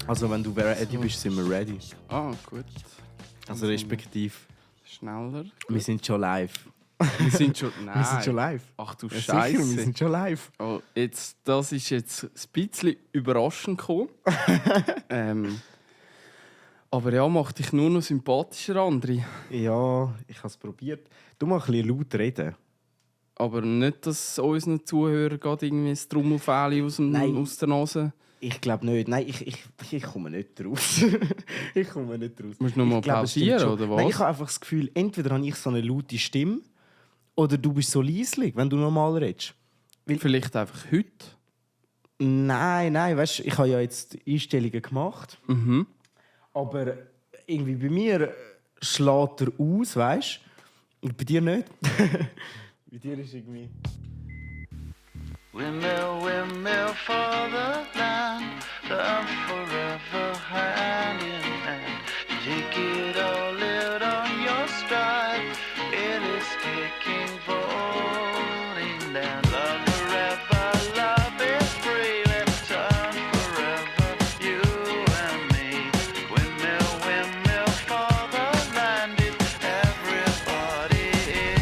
Also wenn du ready bist, sind wir ready. Ah, gut. Also respektiv. Schneller. Wir sind schon live. Wir sind schon... Nein. Wir sind schon live. Ach du Ja, Scheiße. sicher, wir sind schon live. Oh, das ist jetzt ein bisschen überraschend gekommen. Aber ja, macht dich nur noch sympathischer, André. Ja, ich habe es probiert. Du mal ein bisschen laut reden. Aber nicht, dass unseren Zuhörern gerade irgendwie ein Trommelfähli aus der Nase... Ich glaube nicht. Nein, ich komme nicht raus. Ich komme nicht raus. Musst du noch mal pausieren, oder was? Nein, ich habe einfach das Gefühl, entweder habe ich so eine laute Stimme oder du bist so leislich, wenn du normal redest. Vielleicht einfach heute? Nein, weißt du, ich habe ja jetzt Einstellungen gemacht. Mhm. Aber irgendwie bei mir schlägt er aus, weißt du? Und bei dir nicht. Bei dir ist irgendwie... Windmill, windmill for the land, love forever hand in hand. Take it all, live on your stride. It is kicking, falling down. Love forever, love is free. Let's turn forever, you and me. Windmill, windmill for the land. It's everybody in.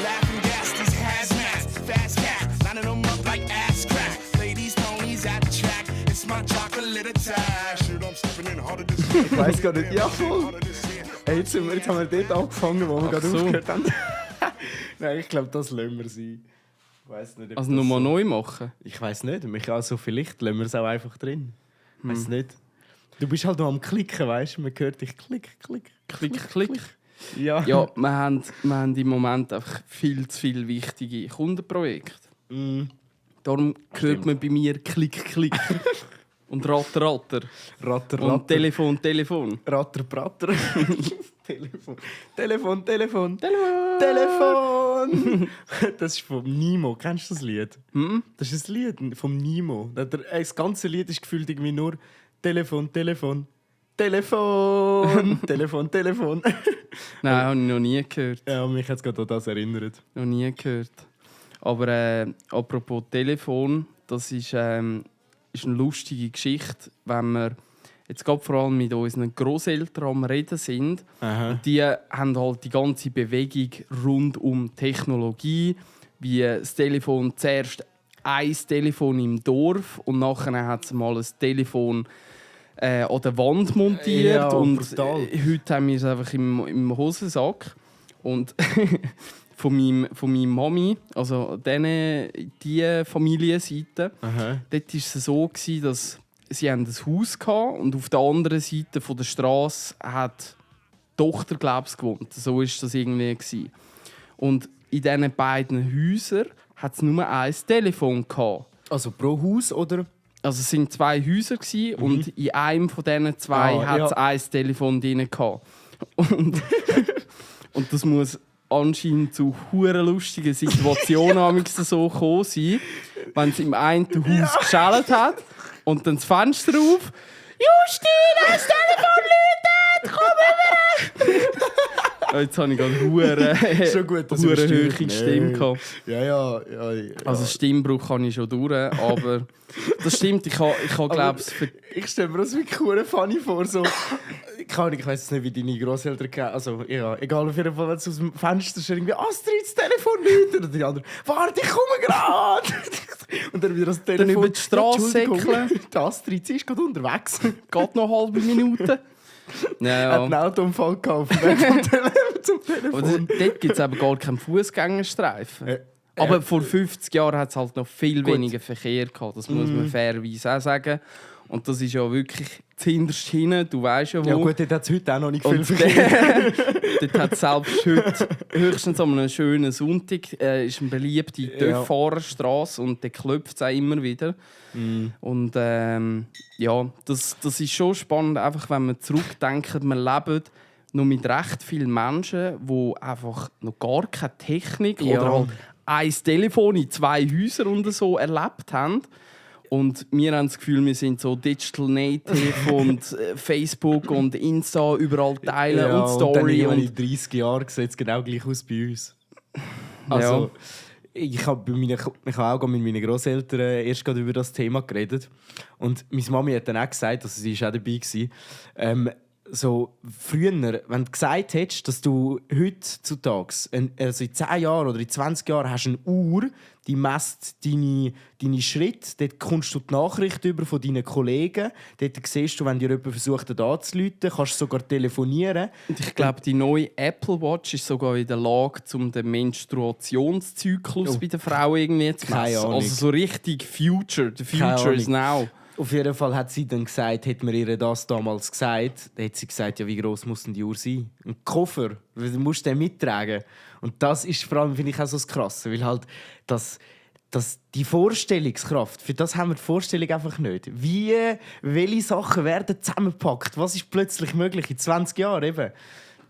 Laughing gas, these hazmats, fast cats, lining them up like ass crack. Play these ponies at the track, it's my chocolate attack. Shit, I'm stepping in harder this year. Ich weiss gar nicht. Ja, voll. Hey, jetzt haben wir dort angefangen, wo wir gerade so. aufgehört haben. Nein, ich glaube, das lassen wir sein. Ich weiss nicht, ob Also das nochmal so... neu machen? Ich weiss nicht. Also vielleicht lassen wir es auch einfach drin. Ich weiss nicht. Du bist halt noch am Klicken, weißt du? Man hört dich klick, klick, Klick, klick. Ja. Ja, wir haben im Moment einfach viel zu viele wichtige Kundenprojekte. Darum hört man bei mir Klick, Klick. Und Ratter, Ratter. Ratter, Und Ratter. Telefon, Telefon. Ratter, Pratter. Telefon. Telefon. Das ist vom Nemo. Kennst du das Lied? Das ist ein Lied vom Nemo. Das ganze Lied ist gefühlt irgendwie nur Telefon. Telefon. Nein, habe ich noch nie gehört. Ja, mich hat es gerade an das erinnert. Noch nie gehört. Aber apropos Telefon, das ist eine lustige Geschichte, wenn wir jetzt gerade vor allem mit unseren Grosseltern am Reden sind. Aha. Und die haben halt die ganze Bewegung rund um Technologie, wie das Telefon zuerst ein Telefon im Dorf und nachher hat es mal ein Telefon an der Wand montiert. Ja, und brutal. heute haben wir es einfach im Hosensack. Und von meiner Mami, also die Familienseite, dort war es so, dass sie ein Haus hatten und auf der anderen Seite von der Straße hat die Tochter, glaube ich, gewohnt. So war das irgendwie. Und in diesen beiden Häusern hat es nur ein Telefon gehabt. Also pro Haus, oder? Also es waren 2 Häuser und in einem von diesen 2 hat es ein Telefon drin gehabt. Und das muss anscheinend zu hure lustigen Situationen so gekommen sein, wenn es im einen Haus geschellt hat und dann das Fenster auf. Justine, das Telefon läutet! Komm rüber! Jetzt habe ich gerade hure Schon gut, dass hohe übersteuert. Stimme gehabt. Ja. Also Stimmbruch kann ich schon durch, aber das stimmt, ich glaube es... Ich stelle mir das wirklich cool funny vor. So, ich weiß nicht, wie deine Grosseltern kennen. Also, ja, egal, auf jeden Fall, wenn es aus dem Fenster ist, irgendwie Astrid, das Telefon läutet. Und die anderen, warte, ich komme gerade. Und dann wieder das Telefon. Dann über die Straße Entschuldigung, die Astrid, sie ist gerade unterwegs. Geht noch eine halbe Minute. Hat Ja, einen Autounfall gehabt, auf dem Weg vom zum Telefon. aber dort gibt es eben gar keinen Fußgängerstreifen. Aber vor 50 Jahren hat es halt noch viel weniger Verkehr gehabt. Das muss man fairerweise auch sagen. Und das ist ja wirklich zuhinterst hinten. Du weißt ja wo. Ja gut, dort hat es heute auch noch nicht viel Und Verkehr. dort hat es selbst heute, höchstens an einem schönen Sonntag, ist eine beliebte Durchfahrerstraße und dort klopft es auch immer wieder. Und ja, das ist schon spannend, einfach wenn man zurückdenkt, wir leben noch mit recht vielen Menschen, die einfach noch gar keine Technik oder halt ein Telefon in 2 Häusern und so erlebt haben. Und wir haben das Gefühl, wir sind so Digital Native und Facebook und Insta überall teilen und Story. Und dann in 30 Jahren sieht es genau gleich aus bei uns. Also, ich habe auch mit meinen Grosseltern erst gerade über das Thema geredet. Und meine Mami hat dann auch gesagt, also sie war auch dabei gewesen, so früher, wenn du gesagt hättest, dass du heutzutage, also in 10 Jahren oder in 20 Jahren hast eine Uhr, die misst deine Schritte, dort kommst du die Nachricht über von deinen Kollegen, dort siehst du, wenn dir jemand versucht, anzurufen, kannst du sogar telefonieren. Und ich glaube, die neue Apple Watch ist sogar in der Lage, um den Menstruationszyklus bei der Frau irgendwie zu Keine messen. Ahnung. Also so richtig Future. The Keine future is Ahnung. now. Auf jeden Fall hat sie dann gesagt, hat mir ihr das damals gesagt, dann hat sie gesagt, ja, wie gross muss denn die Uhr sein? Ein Koffer, du musst den mittragen. Und das ist vor allem, finde ich, auch so das Krasse, weil halt die Vorstellungskraft, für das haben wir die Vorstellung einfach nicht. Welche Sachen werden zusammengepackt? Was ist plötzlich möglich in 20 Jahren eben?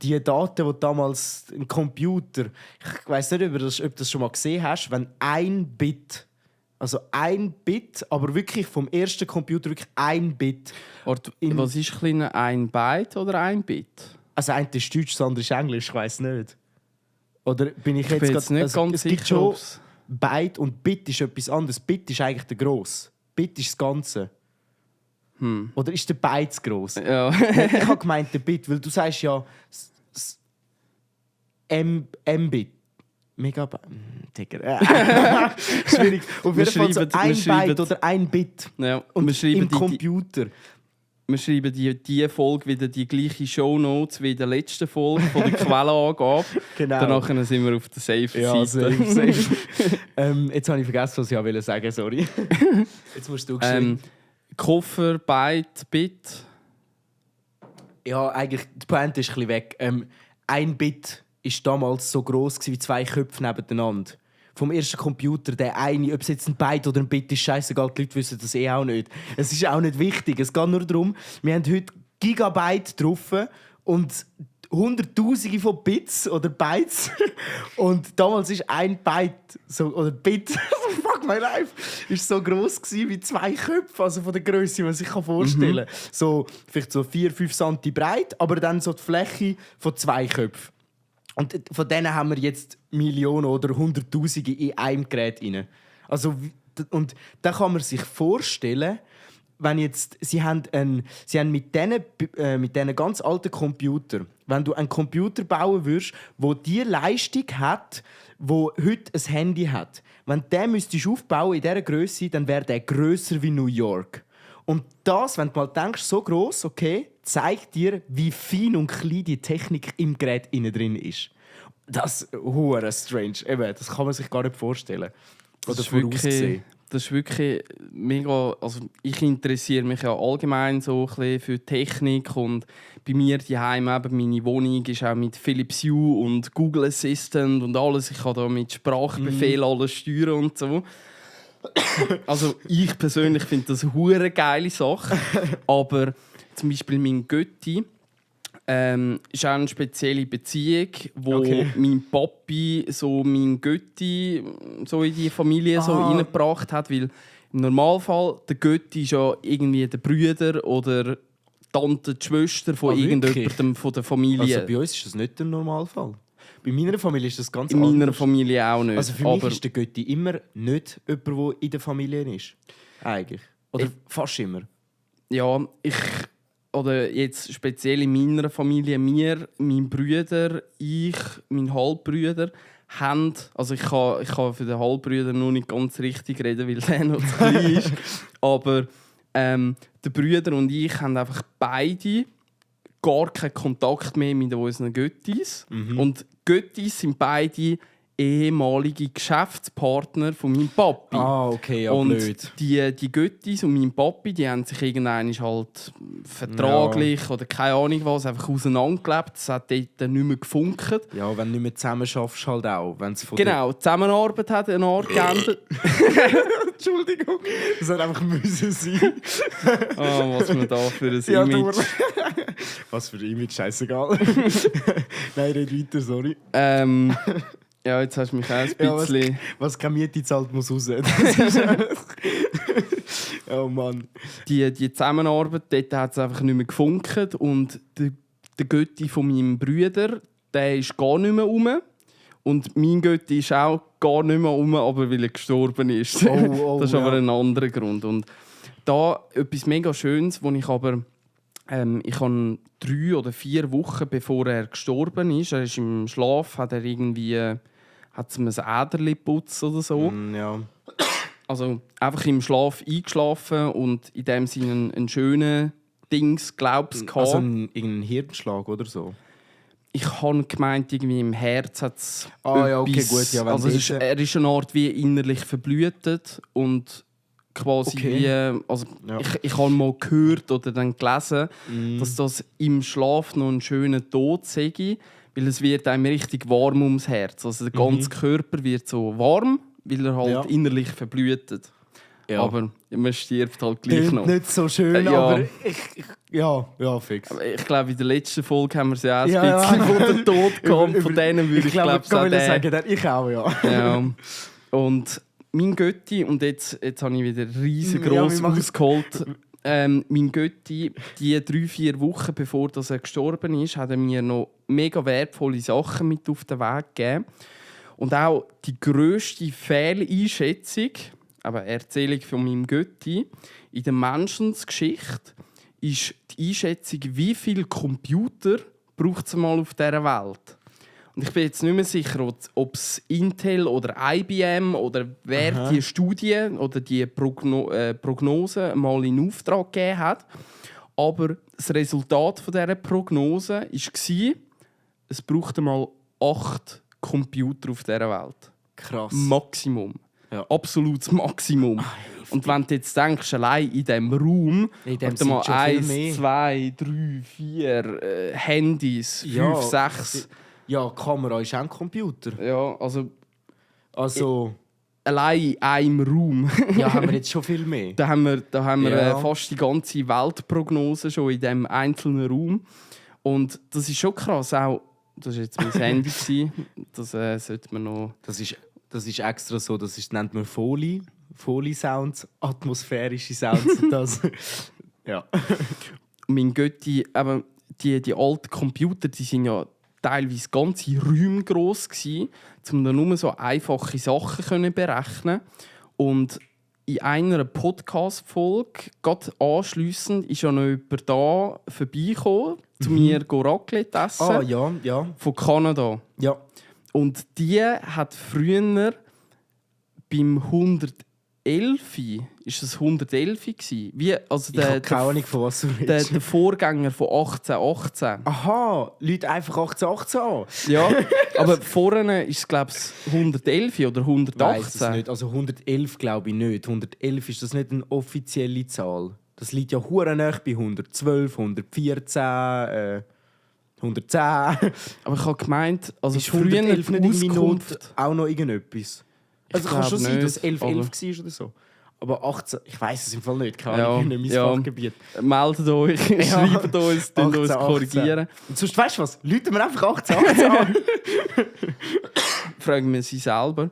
Die Daten, die damals ein Computer, ich weiss nicht, ob du das schon mal gesehen hast, wenn ein Bit, aber wirklich vom ersten Computer wirklich ein Bit. Was ist kleiner, ein Byte oder ein Bit? Also ein ist Deutsch, das andere ist Englisch, ich weiss nicht. Oder bin ich Ich bin jetzt nicht ganz es gibt sicher, schon ob's... Byte und Bit ist etwas anderes. Bit ist eigentlich der Gross. Bit ist das Ganze. Oder ist der Byte das Gross? Ja. Ich habe gemeint der Bit, weil du sagst ja M-Bit. Megabyte. Digga. Schwierig. Auf jeden Fall so ein Byte oder ein Bit. Ja. Und wir schreiben im Computer. Wir schreiben die Folge wieder die gleiche Shownotes wie in der letzten Folge von der Quellenangabe. Genau. Danach sind wir auf der Safe-Seite. Ja, safe. Jetzt habe ich vergessen, was ich sagen wollte. Sorry. Jetzt musst du geschrieben. Koffer, Byte, Bit. Ja, eigentlich, die Pointe ist ein bisschen weg. Ein Bit war damals so gross wie 2 Köpfe nebeneinander. Vom ersten Computer, der eine, ob es jetzt ein Byte oder ein Bit ist, scheißegal, die Leute wissen das auch nicht. Es ist auch nicht wichtig. Es geht nur darum, wir haben heute Gigabyte drauf und Hunderttausende von Bits oder Bytes. Und damals ist ein Byte oder Bit, fuck my life, ist so gross wie 2 Köpfe, also von der Größe, die man sich vorstellen kann. So, vielleicht so 4-5 cm breit, aber dann so die Fläche von 2 Köpfen. Und von denen haben wir jetzt Millionen oder Hunderttausende in einem Gerät rein. Also, und da kann man sich vorstellen, wenn jetzt, sie haben mit diesen ganz alten Computern, wenn du einen Computer bauen würdest, der die Leistung hat, wo heute ein Handy hat, wenn der müsstest aufbauen in dieser Größe, dann wäre der grösser wie New York. Und das, wenn du mal denkst, so gross, okay, zeigt dir, wie fein und klein die Technik im Gerät innen drin ist. Das ist hure strange. Eben, das kann man sich gar nicht vorstellen. Oder voraussehen. Das ist wirklich mega. Also ich interessiere mich ja allgemein so ein bisschen für Technik und bei mir daheim eben meine Wohnung ist auch mit Philips Hue und Google Assistant und alles. Ich kann da mit Sprachbefehl alles steuern und so. Also ich persönlich finde das eine hure geile Sache, aber zum Beispiel mein Götti ist auch eine spezielle Beziehung, wo mein Papi so mein Götti so in die Familie so reingebracht hat, weil im Normalfall der Götti ist ja irgendwie der Brüder oder Tante, die Schwester von irgendjemandem von der Familie. Also bei uns ist das nicht der Normalfall. Bei meiner Familie ist das ganz anders. In meiner anders. Familie auch nicht. Also für mich ist der Götti immer nicht jemand, der in der Familie ist. Eigentlich. Oder fast immer. Ja, oder jetzt speziell in meiner Familie, mir, mein Bruder, ich, mein Halbbruder, haben, also ich kann für den Halbbruder noch nicht ganz richtig reden, weil der noch zu klein ist, aber der Bruder und ich haben einfach beide gar keinen Kontakt mehr mit unseren Göttis. Und Göttis sind beide ehemalige Geschäftspartner von meinem Papi. Okay, ja, und blöd. Die Göttis und mein Papi, die haben sich irgendwann halt vertraglich oder keine Ahnung was einfach auseinandergelebt. Das hat dort nicht mehr gefunkt. Ja, wenn du nicht mehr zusammen schaffst, halt auch. Wenn's von genau, die Zusammenarbeit hat eine Art geändert. Entschuldigung, das hat einfach müssen sein. Was wir da für ein Ja, Image. Was für ein Image, scheißegal. Nein, red weiter, sorry. Ja, jetzt hast du mich auch ein Ja, bisschen... was keine Miete zahlt, muss raus. Das ist oh Mann. Die Zusammenarbeit, dort hat es einfach nicht mehr gefunkt. Und der Götti von meinem Bruder, der ist gar nicht mehr rum. Und mein Götti ist auch gar nicht mehr rum, aber weil er gestorben ist. Oh, Das ist aber ein anderer Grund. Und da etwas mega Schönes, wo ich aber... ich habe 3 oder 4 Wochen, bevor er gestorben ist, er ist im Schlaf, hat er irgendwie hat's ihm ein Äderli geputzt oder so. Ja. Also einfach im Schlaf eingeschlafen und in dem Sinne einen schönen Dings, glaubst du, Also irgendein Hirnschlag oder so. Ich habe gemeint, irgendwie im Herz hat es Ja, okay, gut. Ja, wenn also er ist eine Art wie innerlich verblühtet und quasi wie... Also Ja. ich habe mal gehört oder dann gelesen, dass das im Schlaf noch einen schönen Tod sei, weil es wird einem richtig warm ums Herz. Also der ganze Körper wird so warm, weil er halt innerlich verblühtet. Ja. Aber man stirbt halt gleich noch. Nicht so schön, Ja. aber ja, fix. Aber ich glaube, in der letzten Folge haben wir es ja auch ein Ja, bisschen ja. von der Tod gehabt. Von denen würde ich glaube kann sagen. sagen, ich auch, ja. Ja. Und mein Götti, und jetzt habe ich wieder riesengroß Ja, wir machen- ausgeholt. Mein Götti, die 3-4 Wochen bevor dass er gestorben ist, hat er mir noch mega wertvolle Sachen mit auf den Weg gegeben. Und auch die grösste Fehleinschätzung, aber Erzählung von meinem Götti, in der Menschensgeschichte ist die Einschätzung, wie viele Computer braucht es mal auf dieser Welt. Und ich bin jetzt nicht mehr sicher, ob es Intel oder IBM oder wer die Studie oder die Prognose mal in Auftrag gegeben hat. Aber das Resultat von dieser Prognose war, es brauchte mal 8 Computer auf dieser Welt. Krass. Maximum. Ja. Absolutes Maximum. Und wenn du jetzt denkst, allein in diesem Raum, In dem warte mal, sind schon viel 1, mehr. 2, 3, 4 Handys, 5, 6. Ja, die Kamera ist auch ein Computer. Ja, also Also, allein in einem Raum. ja, haben wir jetzt schon viel mehr. Da haben wir Ja. fast die ganze Weltprognose schon in diesem einzelnen Raum. Und das ist schon krass. Auch, das war jetzt mein Handy gewesen. Das sollte man noch... Das ist extra so, das nennt man Foley-Sounds, atmosphärische Sounds. Das. Ja. Mein Götti, aber die alten Computer, die sind ja teilweise ganze Räume gross gsi, um dann nur so einfache Sachen können berechnen. Und in einer Podcast-Folge, gerade anschliessend, ist ja noch jemand da vorbeigekommen, zu mir Raclette essen. Ah, ja. Von Kanada. Ja. Und die hat früher beim 111, ist es 111 gewesen? Wie, also Ich habe keine Ahnung, von was du redest. der Vorgänger von 1818. Aha, Leute einfach 1818 an. Ja, aber vorne ist es, glaube ich, 111 oder Ich weiss es 118. nicht. Also 111 glaube ich nicht. 111 ist das nicht eine offizielle Zahl. Das liegt ja hure nah bei 112, 114, 110. Aber ich habe gemeint, also Ist früher 111 nicht in Minute Auskunft... auch noch irgendetwas? Also kann glaub schon sein, nicht, dass 11 aber- 11 war oder so. Aber 18, ich weiß es im Fall nicht. Keine Ja, Ahnung, nicht mein ja. Fachgebiet. Meldet euch, schreibt uns, tut uns 18. korrigieren. Und sonst, weißt du was? Leute wir einfach 18 an. Fragen wir sie selber.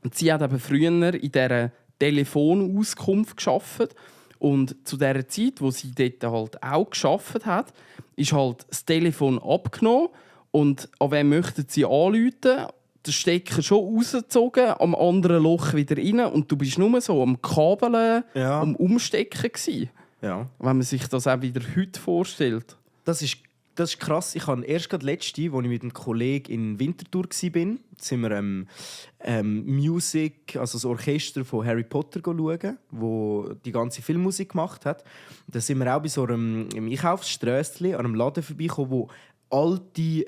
Und sie hat eben früher in dieser Telefonauskunft gearbeitet. Und zu der Zeit, wo sie dort halt auch gearbeitet hat, ist halt das Telefon abgenommen. Und an wen möchten sie anrufen? Der Stecker schon rausgezogen, am anderen Loch wieder rein. Und du bist nur so am Kabeln, Ja. am Umstecken gewesen. Ja. Wenn man sich das auch wieder heute vorstellt. Das ist krass. Ich habe erst gerade letzte, als ich mit einem Kollegen in Winterthur war, sind wir Music, also das Orchester von Harry Potter schauen, wo die ganze Filmmusik gemacht hat. Da sind wir auch bei so einem im Einkaufsströssli an einem Laden vorbeigekommen, wo alte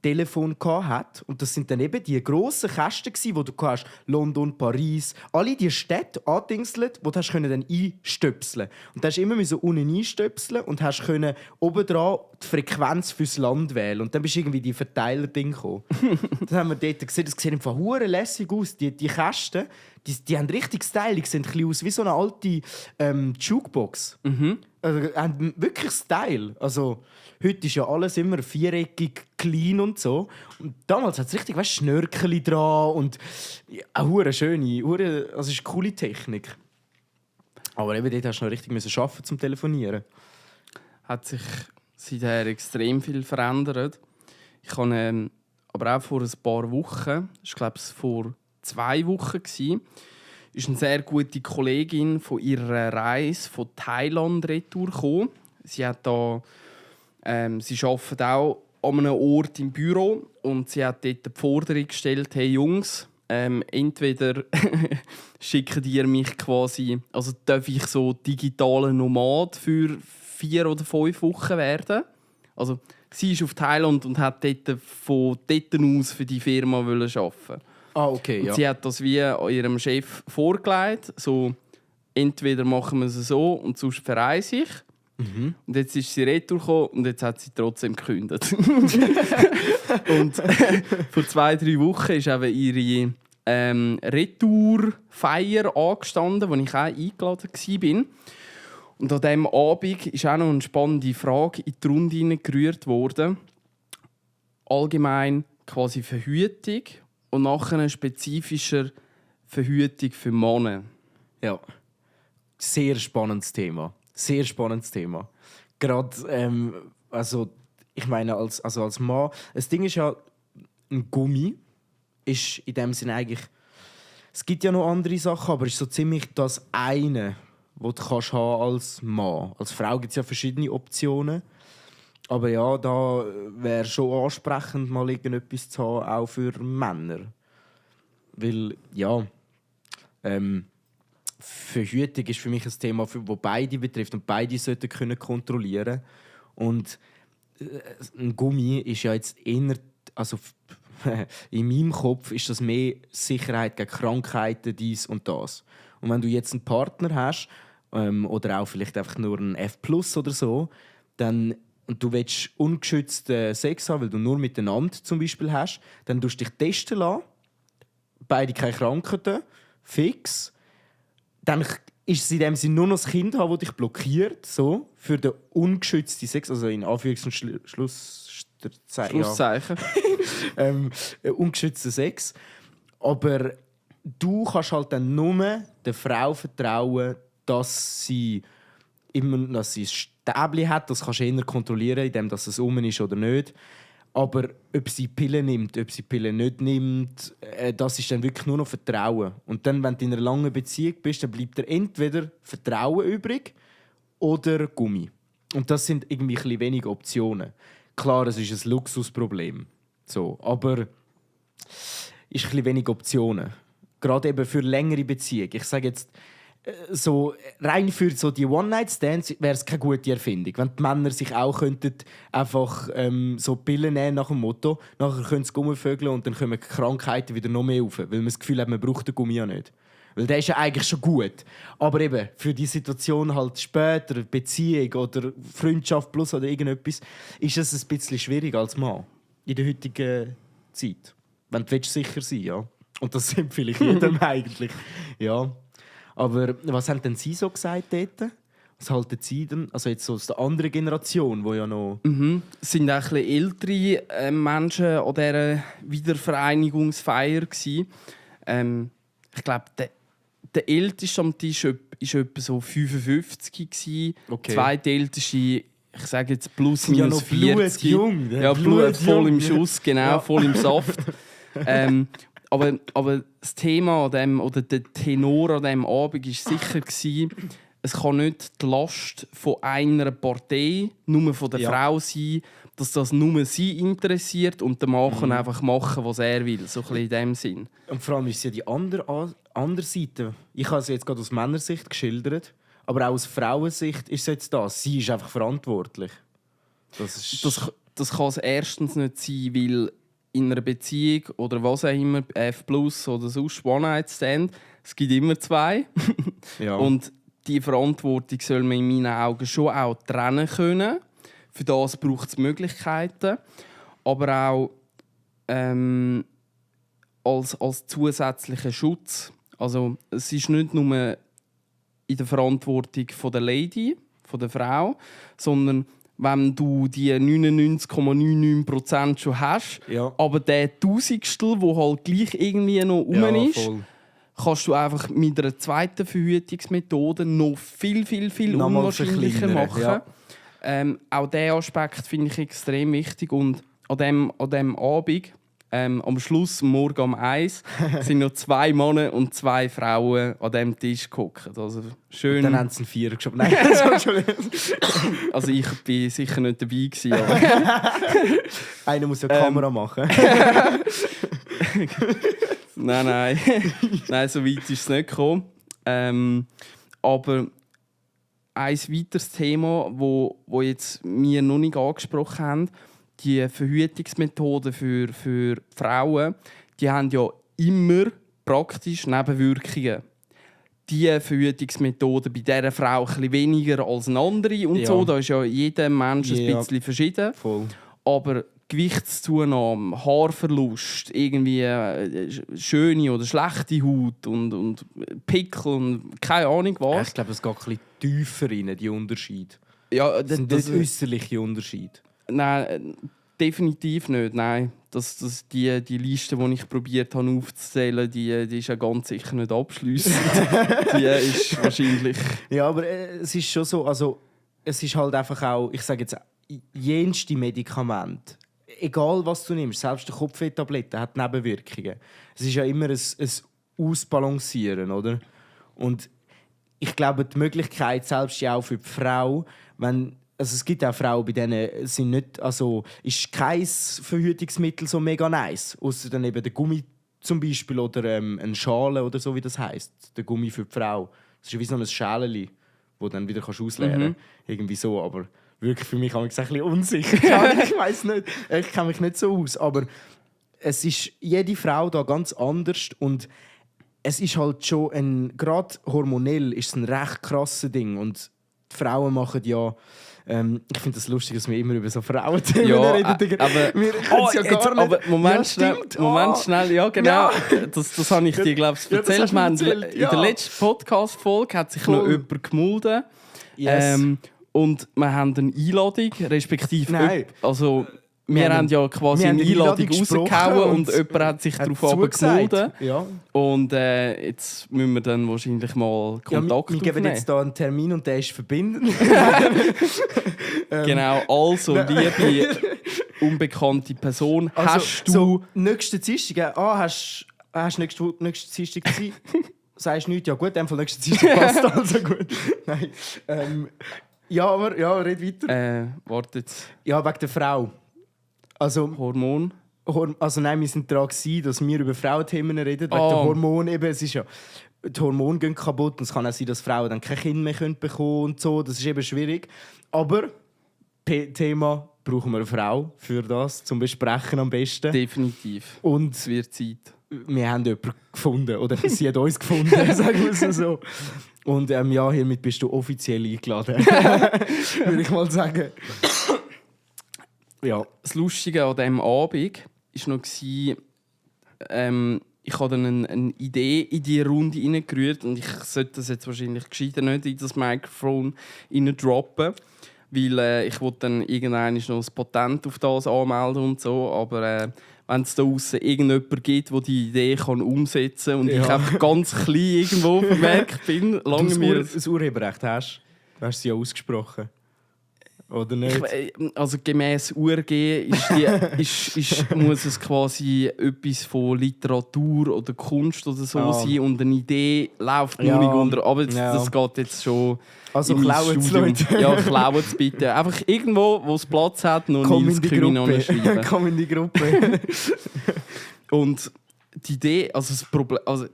Telefon hat. Und das sind dann eben die grossen Kästen gsi, wo du hast London, Paris, alle die Städte angedingselt, wo du hast dann einstöpseln. Und du hast immer so unten einstöpseln und hast oben dran die Frequenz fürs Land wählen. Und dann bist du irgendwie die Verteiler-Ding gekommen. Dann haben wir dort gesehen, das sieht einfach hure lässig aus. Die Kästen, die haben richtig Style. Die sehen ein bisschen aus wie so eine alte Jukebox. Also, haben wirklich Style. Also, heute ist ja alles immer viereckig, clean und so. Und damals hat es richtig, weißt, Schnörkel dran und eine hure schöne, also es ist eine coole Technik. Aber eben dort hast du noch richtig arbeiten zum Telefonieren. Hat sich seither extrem viel verändert. Ich habe aber auch vor ein paar Wochen, ich glaube es vor 2 Wochen, ist eine sehr gute Kollegin von ihrer Reise von Thailand retour gekommen. Sie arbeitet auch an einem Ort im Büro und sie hat dort die Forderung gestellt: Hey Jungs, entweder schickt ihr mich quasi, also darf ich so digitaler Nomad für 4 oder 5 Wochen werden. Also sie ist auf Thailand und hat dort von dort aus für die Firma arbeiten. Okay, ja. Und sie hat das wie ihrem Chef vorgelegt, so entweder machen wir es so und sonst verreise ich. Und jetzt ist sie retour gekommen und jetzt hat sie trotzdem gekündigt. Und vor 2-3 Wochen ist eben ihre Retour-Feier angestanden, wo ich auch eingeladen war. Und an diesem Abend ist auch noch eine spannende Frage in die Runde gerührt worden. Allgemein quasi Verhütung und nachher eine spezifischer Verhütung für Männer. Ja. Sehr spannendes Thema. Sehr spannendes Thema. Gerade, also ich meine, als Mann, das Ding ist ja, ein Gummi ist in dem Sinne eigentlich, es gibt ja noch andere Sachen, aber es ist so ziemlich das eine, was du kannst haben als Mann. Als Frau gibt es ja verschiedene Optionen. Aber ja, da wäre schon ansprechend, mal irgendetwas zu haben, auch für Männer. Weil, ja, Verhütung ist für mich ein Thema, das beide betrifft und beide sollten können kontrollieren. Und ein Gummi ist ja jetzt eher, also in meinem Kopf ist das mehr Sicherheit gegen Krankheiten, dies und das. Und wenn du jetzt einen Partner hast, oder auch vielleicht einfach nur einen F+ oder so, dann, und du willst ungeschützten Sex haben, weil du nur miteinander zum Beispiel hast, dann tust du dich testen lassen, beide keine Krankheiten, fix. Dann ist es in dem Sinne nur noch das Kind haben, das dich blockiert, so, für den ungeschützten Sex, also in Anführungs- und Schlusszeichen. Ungeschützten Sex. Aber du kannst halt dann nur der Frau vertrauen, dass sie ein Stäbchen hat. Das kannst du eher kontrollieren, indem es ist oder nicht. Aber ob sie Pillen nimmt, ob sie Pillen nicht nimmt, das ist dann wirklich nur noch Vertrauen. Und dann, wenn du in einer langen Beziehung bist, dann bleibt dir entweder Vertrauen übrig oder Gummi. Und das sind irgendwie ein bisschen wenige Optionen. Klar, es ist ein Luxusproblem. So, aber es ist ein bisschen wenig Optionen. Gerade eben für längere Beziehungen. Ich sage jetzt, so rein für so die One-Night-Stands wäre es keine gute Erfindung. Wenn die Männer sich auch einfach so Pillen nehmen nach dem Motto, nachher können sie rumvögeln und dann kommen die Krankheiten wieder noch mehr auf, weil man das Gefühl hat, man braucht den Gummi ja nicht. Weil der ist ja eigentlich schon gut. Aber eben, für die Situation halt später, Beziehung oder Freundschaft plus oder irgendetwas, ist es ein bisschen schwierig als Mann in der heutigen Zeit. Wenn du sicher sein willst, ja. Und das empfehle ich jedem eigentlich. Ja. Aber was haben denn Sie so gesagt dort? Was halten Sie denn? Also jetzt so aus der anderen Generation, die ja noch... Es waren auch ein bisschen ältere Menschen an dieser Wiedervereinigungsfeier. Ich glaube, der älteste am Tisch war etwa so 55. Okay. Zweitälteste, ich sage jetzt plus minus noch 40. Blutjung. Ja, Blut voll im Schuss, genau, Ja. voll im Saft. Aber das Thema an dem, oder der Tenor an diesem Abend war sicher, es kann nicht die Last von einer Partei, nur von der Frau sein, dass das nur sie interessiert und der Mann kann einfach machen, was er will. So ein bisschen in dem Sinn. Und vor allem ist es ja die andere Seite. Ich habe es jetzt gerade aus Männersicht geschildert, aber auch aus Frauensicht ist es jetzt das. Sie ist einfach verantwortlich. Das kann es erstens nicht sein, weil in einer Beziehung oder was auch immer, F+ oder sonst One-Night-Stand, es gibt immer 2. Ja. Und die Verantwortung soll man in meinen Augen schon auch trennen können. Für das braucht es Möglichkeiten. Aber auch als zusätzlicher Schutz. Also es ist nicht nur in der Verantwortung von der Lady, von der Frau, sondern wenn du die 99,99% schon hast, aber der Tausendstel, der halt gleich irgendwie noch rum ist, voll. kannst du einfach mit einer zweiten Verhütungsmethode noch viel unwahrscheinlicher machen. Ja. Auch diesen Aspekt finde ich extrem wichtig. Und an dem Abend, am Schluss, morgen um 1, sind noch 2 Männer und 2 Frauen an diesem Tisch gehockt. Also schön. Dann haben sie einen 4 geschoben. Nein, also ich war sicher nicht dabei gewesen, aber einer muss ja die Kamera machen. Nein, so weit ist es nicht gekommen. Aber ein weiteres Thema, wo jetzt wir noch nicht angesprochen haben, die Verhütungsmethoden für Frauen, die haben ja immer praktisch Nebenwirkungen. Die Verhütungsmethode bei dieser Frau ein bisschen weniger als eine andere und so. Da ist ja jeder Mensch ein bisschen verschieden. Voll. Aber Gewichtszunahme, Haarverlust, irgendwie schöne oder schlechte Haut und Pickel und keine Ahnung was. Ich glaube, es geht ein bisschen tiefer rein, die Unterschiede. Ja, das sind nicht äußerliche Unterschiede. Nein, definitiv nicht. Nein. Die Liste, die ich probiert habe aufzuzählen, die ist ja ganz sicher nicht abschliessend. Die ist wahrscheinlich... Ja, aber es ist schon so, also es ist halt einfach auch, ich sage jetzt, jenste Medikamente, egal was du nimmst, selbst die Kopfwehtablette hat Nebenwirkungen. Es ist ja immer ein Ausbalancieren, oder? Und ich glaube, die Möglichkeit, selbst ja auch für die Frau, also es gibt auch Frauen, bei denen sind nicht, also ist kein Verhütungsmittel so mega nice, außer dann eben der Gummi zum Beispiel oder eine Schale oder so, wie das heisst, der Gummi für die Frau. Das ist wie so ein Schäleli, wo dann wieder ausleeren kannst. Irgendwie so, aber wirklich für mich habe ich gesagt, ein bisschen unsicher. Ich weiß nicht, ich kenne mich nicht so aus, aber es ist jede Frau da ganz anders und es ist halt schon gerade hormonell ist es ein recht krasses Ding und die Frauen machen ja ich finde es das lustig, dass wir immer über so Frauenthemen reden. Aber, wir können ja gar nicht. Aber Moment schnell, ja genau. Ja. Das habe ich dir, glaube ich, erzählt. In der letzten Podcast-Folge hat sich noch jemand gemeldet. Yes. Und wir haben eine Einladung, respektive... Nein. Also, wir haben ja quasi eine Einladung rausgehauen und jemand hat sich darauf gemeldet. Ja. Und jetzt müssen wir dann wahrscheinlich mal Kontakt aufnehmen. Wir geben jetzt hier einen Termin und der ist verbunden. Genau, also liebe unbekannte Person, also, hast du... So, nächste Dienstag, hast du nächste Dienstag Zeit? Sagst du nichts? Ja gut, in dem Fall nächste Dienstag passt also gut. Nein. Ja, red weiter. Warte jetzt. Ja, wegen der Frau. Also, Hormon? Also nein, wir sind daran gewesen, dass wir über Frauenthemen reden. Wegen der Hormone eben. Es ist ja, die Hormone gehen kaputt und es kann auch sein, dass Frauen dann kein Kind mehr bekommen können und so. Das ist eben schwierig. Aber Thema brauchen wir eine Frau für das, zum Besprechen am besten. Definitiv. Und es wird Zeit. Wir haben jemanden gefunden. Oder sie hat uns gefunden, sagen wir es so. Und ja, hiermit bist du offiziell eingeladen. Würde ich mal sagen. Ja. Das Lustige an diesem Abend war noch, ich habe dann eine Idee in diese Runde reingerührt und ich sollte das jetzt wahrscheinlich gescheiter nicht in das Mikrofon droppen, weil ich wollte dann irgendwann noch das Patent auf das anmelden und so, aber wenn es da draussen irgendjemand gibt, der die Idee kann umsetzen kann und ich einfach ganz klein irgendwo vermerkt bin, lange mir... das Urheberrecht hast, du hast es ja ausgesprochen. Oder nicht? Also gemäss URG muss es quasi etwas von Literatur oder Kunst oder so sein und eine Idee läuft nur nicht unter. Aber das geht jetzt schon. Also klauen es Leute. Ja, klauen es bitte. Einfach irgendwo, wo es Platz hat, noch Nils Krimi schreiben. Komm in die Gruppe. Und die Idee, also das Problem, also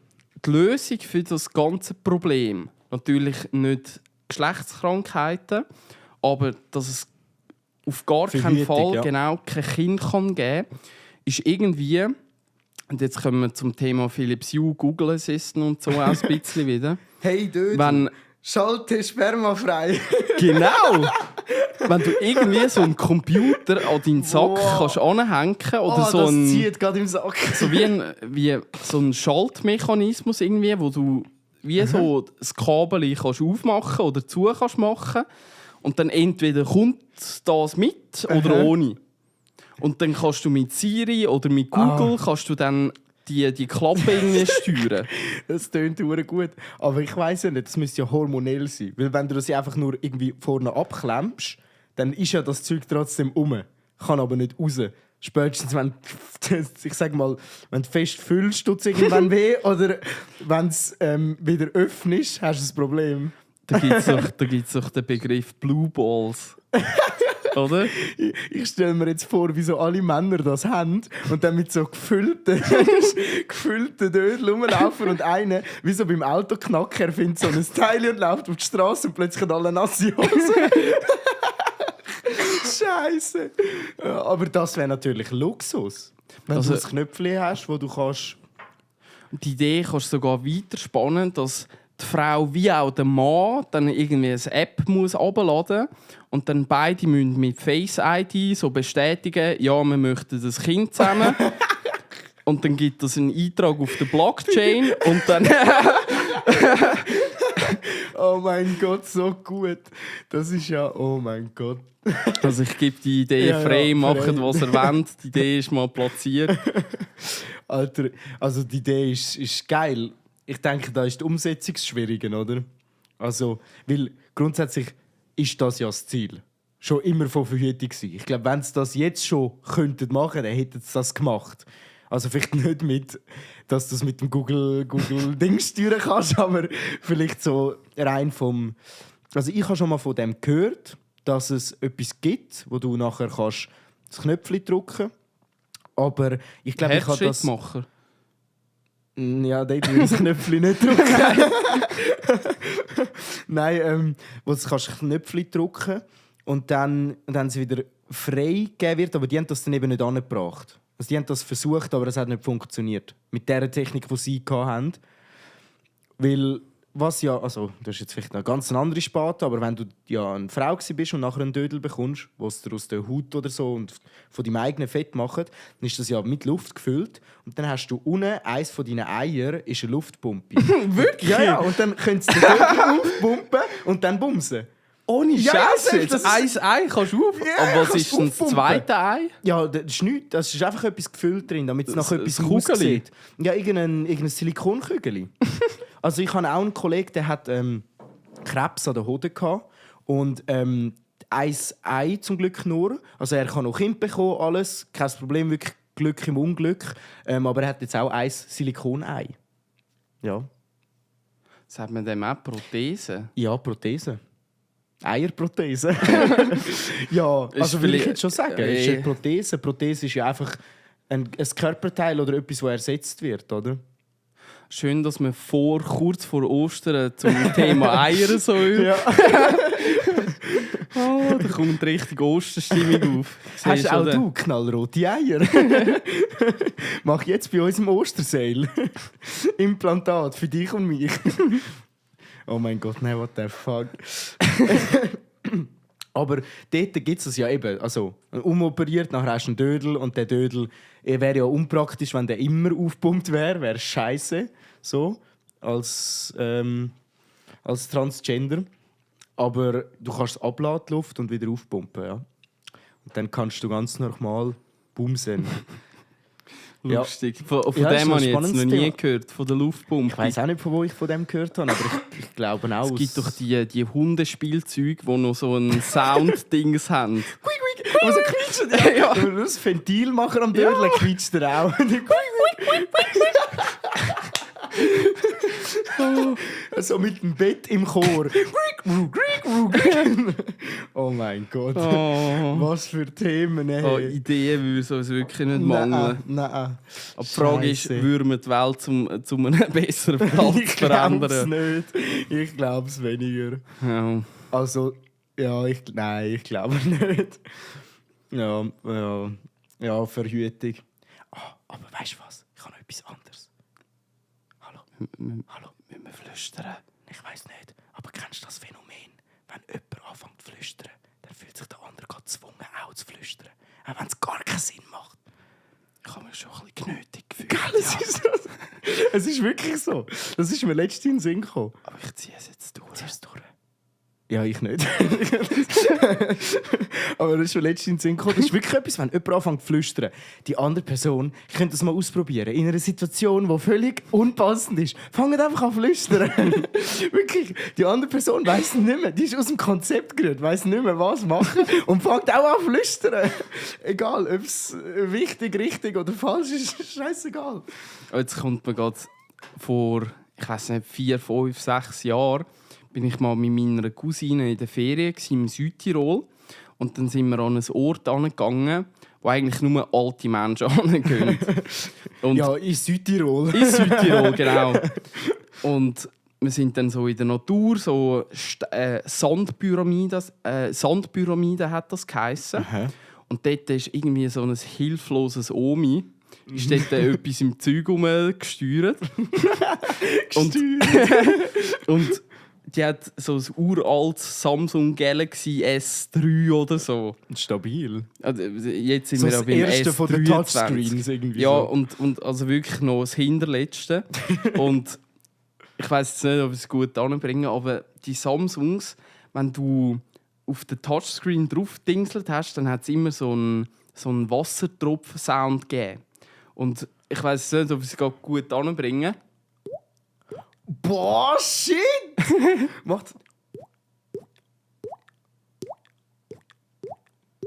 die Lösung für das ganze Problem, natürlich nicht Geschlechtskrankheiten, aber dass es auf gar keinen Fall genau kein Kind kann geben kann, ist irgendwie, und jetzt kommen wir zum Thema Philips Hue, Google Assistant und so auch ein bisschen wieder. Hey, Dödel. Wenn Schalte spermafrei. Genau! Wenn du irgendwie so einen Computer an deinen Sack Wow. kannst anhängen oder so das ein... zieht gerade im Sack. So wie so ein Schaltmechanismus irgendwie, wo du wie so das Kabel kannst aufmachen oder zu kannst machen und dann entweder kommt das mit oder ohne. Und dann kannst du mit Siri oder mit Google kannst du dann die Klappe irgendwie steuern. Das tönt verdammt gut. Aber ich weiss ja nicht, das müsste ja hormonell sein. Weil wenn du das einfach nur irgendwie vorne abklemmst, dann ist ja das Zeug trotzdem um. Kann aber nicht raus. Spätestens, wenn ich sag mal, wenn du fest füllst, tut es irgendwann weh. Oder wenn du es wieder öffnest, hast du ein Problem. Da gibt es doch den Begriff Blue Balls. Oder? Ich stelle mir jetzt vor, wie so alle Männer das haben und dann mit so gefüllten Dödel rumlaufen und einer, wie so beim Autoknacker, findet so ein Teil und läuft auf die Straße und plötzlich hat alle nasse Hosen. Scheiße. Ja, aber das wäre natürlich Luxus. Wenn Also- du ein Knöpfchen hast, wo du kannst... Die Idee kannst du sogar weiterspannen, dass die Frau wie auch der Mann dann irgendwie eine App muss herunterladen und dann beide müssen mit Face ID so bestätigen, ja, wir möchten das Kind zusammen. Und dann gibt es einen Eintrag auf der Blockchain und dann... Oh mein Gott, so gut. Das ist ja... Oh mein Gott. Also ich gebe die Idee Ja, frei, ja, macht frei. was ihr wollt. Die Idee ist mal platziert. Alter, also die Idee ist geil. Ich denke, da ist die Umsetzung das Schwierige, oder? Also, weil grundsätzlich ist das ja das Ziel. Schon immer von Verhütung gewesen. Ich glaube, wenn sie das jetzt schon könnten machen, dann hätten sie das gemacht. Also vielleicht nicht mit, dass du es mit dem Google-Ding steuern kannst, aber vielleicht so rein vom... Also ich habe schon mal von dem gehört, dass es etwas gibt, wo du nachher kannst das Knöpfchen drücken. Aber ich glaube, ich habe das... Herzschrittmacher. Ja, dort würde ich das Knöpfchen nicht drücken. Nein, wo du kannst Knöpfchen drücken und dann sie wieder frei gegeben wird, aber die haben das dann eben nicht angebracht. Also die haben das versucht, aber es hat nicht funktioniert. Mit der Technik, die sie hatten. Weil, was ja, also, das ist jetzt vielleicht eine ganz andere Sparte, aber wenn du ja eine Frau bist und nachher einen Dödel bekommst, was dir aus der Haut oder so und von deinem eigenen Fett macht, dann ist das ja mit Luft gefüllt. Und dann hast du unten, eins von deinen Eiern ist eine Luftpumpe. Wirklich? Ja, ja, und dann können sie den Dödel aufpumpen und dann bumsen. Ohne Ja, Scheiße, das ist- ein Ei kannst du auf. Ja, Aber was kannst ist denn das aufpumpen. zweite Ei? Ja, das ist nichts. Das ist einfach etwas gefüllt drin, damit es nach Das- etwas das Kugeli? aussieht. Ja, irgendein Silikonkügel. Also ich habe auch einen Kollegen, der hat Krebs an der Hoden gehabt und ein Ei zum Glück nur. Also er kann auch Kind bekommen, alles, kein Problem, wirklich Glück im Unglück. Aber er hat jetzt auch ein Silikonei. Ja. Sagt man dem auch Prothese? Ja, Prothese. Eierprothese. Ja, Ist also will ich vielleicht- jetzt schon sagen. Ist eine Prothese. Prothese ist ja einfach ein Körperteil oder etwas, das ersetzt wird, oder? Schön, dass wir kurz vor Ostern zum Thema Eier so Ja. Oh, da kommt richtig Osterstimmung auf. Hast Siehst auch oder? du knallrote Eier? Mach jetzt bei uns im Osterseil. Implantat für dich und mich. Oh mein Gott, nein, what the fuck. Aber dort gibt es das ja eben. Also, umoperiert, nachher hast du einen Dödel und der Dödel wäre ja unpraktisch, wenn der immer aufgepumpt wäre. Wäre scheiße. So, als Transgender. Aber du kannst es abladen, die Luft, und wieder aufpumpen. Ja. Und dann kannst du ganz normal bumsen. Ja. Lustig. Von Ja, das ist dem ein habe ich jetzt noch spannendes nie Thema. gehört, von der Luftpumpe. Ich weiß auch nicht, von wo ich von dem gehört habe, aber ich glaube auch. Es gibt doch die Hundespielzeuge, die noch so ein Sound-Dings haben. Also quietschen, ja. Wenn wir nur das Ventil machen am Dödel, quietscht er auch. So mit dem Bett im Chor. Oh mein Gott. Oh. Was für Themen, ey. Oh, Ideen würde es uns wirklich nicht mangeln. Nein. Aber die Frage ist, Scheisse. würden wir die Welt zu einem besseren Platz Ich glaube es verändern? nicht. Ich glaube es weniger. Ja. Also, ja, nein, ich glaube nicht. Ja, Verhütung. Aber weißt du was? Ich habe noch etwas anderes. Hallo? Hallo? Müssen wir flüstern? Ich weiß nicht. Aber kennst Kennst du das Phänomen? Wenn jemand anfängt zu flüstern, dann fühlt sich der andere gerade gezwungen, auch zu flüstern. Auch wenn es gar keinen Sinn macht. Ich habe mich schon ein bisschen genötigt gefühlt. Gell, es ist wirklich so. Das ist mir letztens in den Sinn gekommen. Aber ich ziehe es jetzt durch. Zieh's durch. Ja, ich nicht. Aber das ist mir letztens in den Sinn gekommen. Das ist wirklich etwas, wenn jemand anfängt zu flüstern. Die andere Person, ich könnte das mal ausprobieren. In einer Situation, die völlig unpassend ist. Fangt einfach an zu flüstern. Wirklich. Die andere Person weiss nicht mehr. Die ist aus dem Konzept gerührt, weiss nicht mehr, was machen. Und fängt auch an zu flüstern. Egal, ob es wichtig, richtig oder falsch ist, ist scheißegal. Jetzt kommt mir gerade vor, ich weiß nicht, 4, 5, 6 Jahren, bin ich mal mit meiner Cousine in der Ferien im Südtirol. Und dann sind wir an einen Ort angegangen, wo eigentlich nur alte Menschen hingehen. Ja, in Südtirol. In Südtirol, genau. Und wir sind dann so in der Natur, so Sandpyramide hat das geheissen. Und dort ist irgendwie so ein hilfloses Omi. Ist dort etwas im Zeug gesteuert. Und die hat so ein uraltes Samsung Galaxy S3 oder so. Stabil. Also jetzt sind So wir das ja beim erste S23. von den Touchscreens irgendwie. Ja, so. und also wirklich noch das Hinterletzte. Und ich weiss jetzt nicht, ob ich es gut anbringen, aber die Samsungs, wenn du auf den Touchscreen drauf dingselt hast, dann hat es immer so einen Wassertropfen-Sound gegeben. Und ich weiss nicht, ob ich es gut anbringen. Boah, shit! Macht. Ich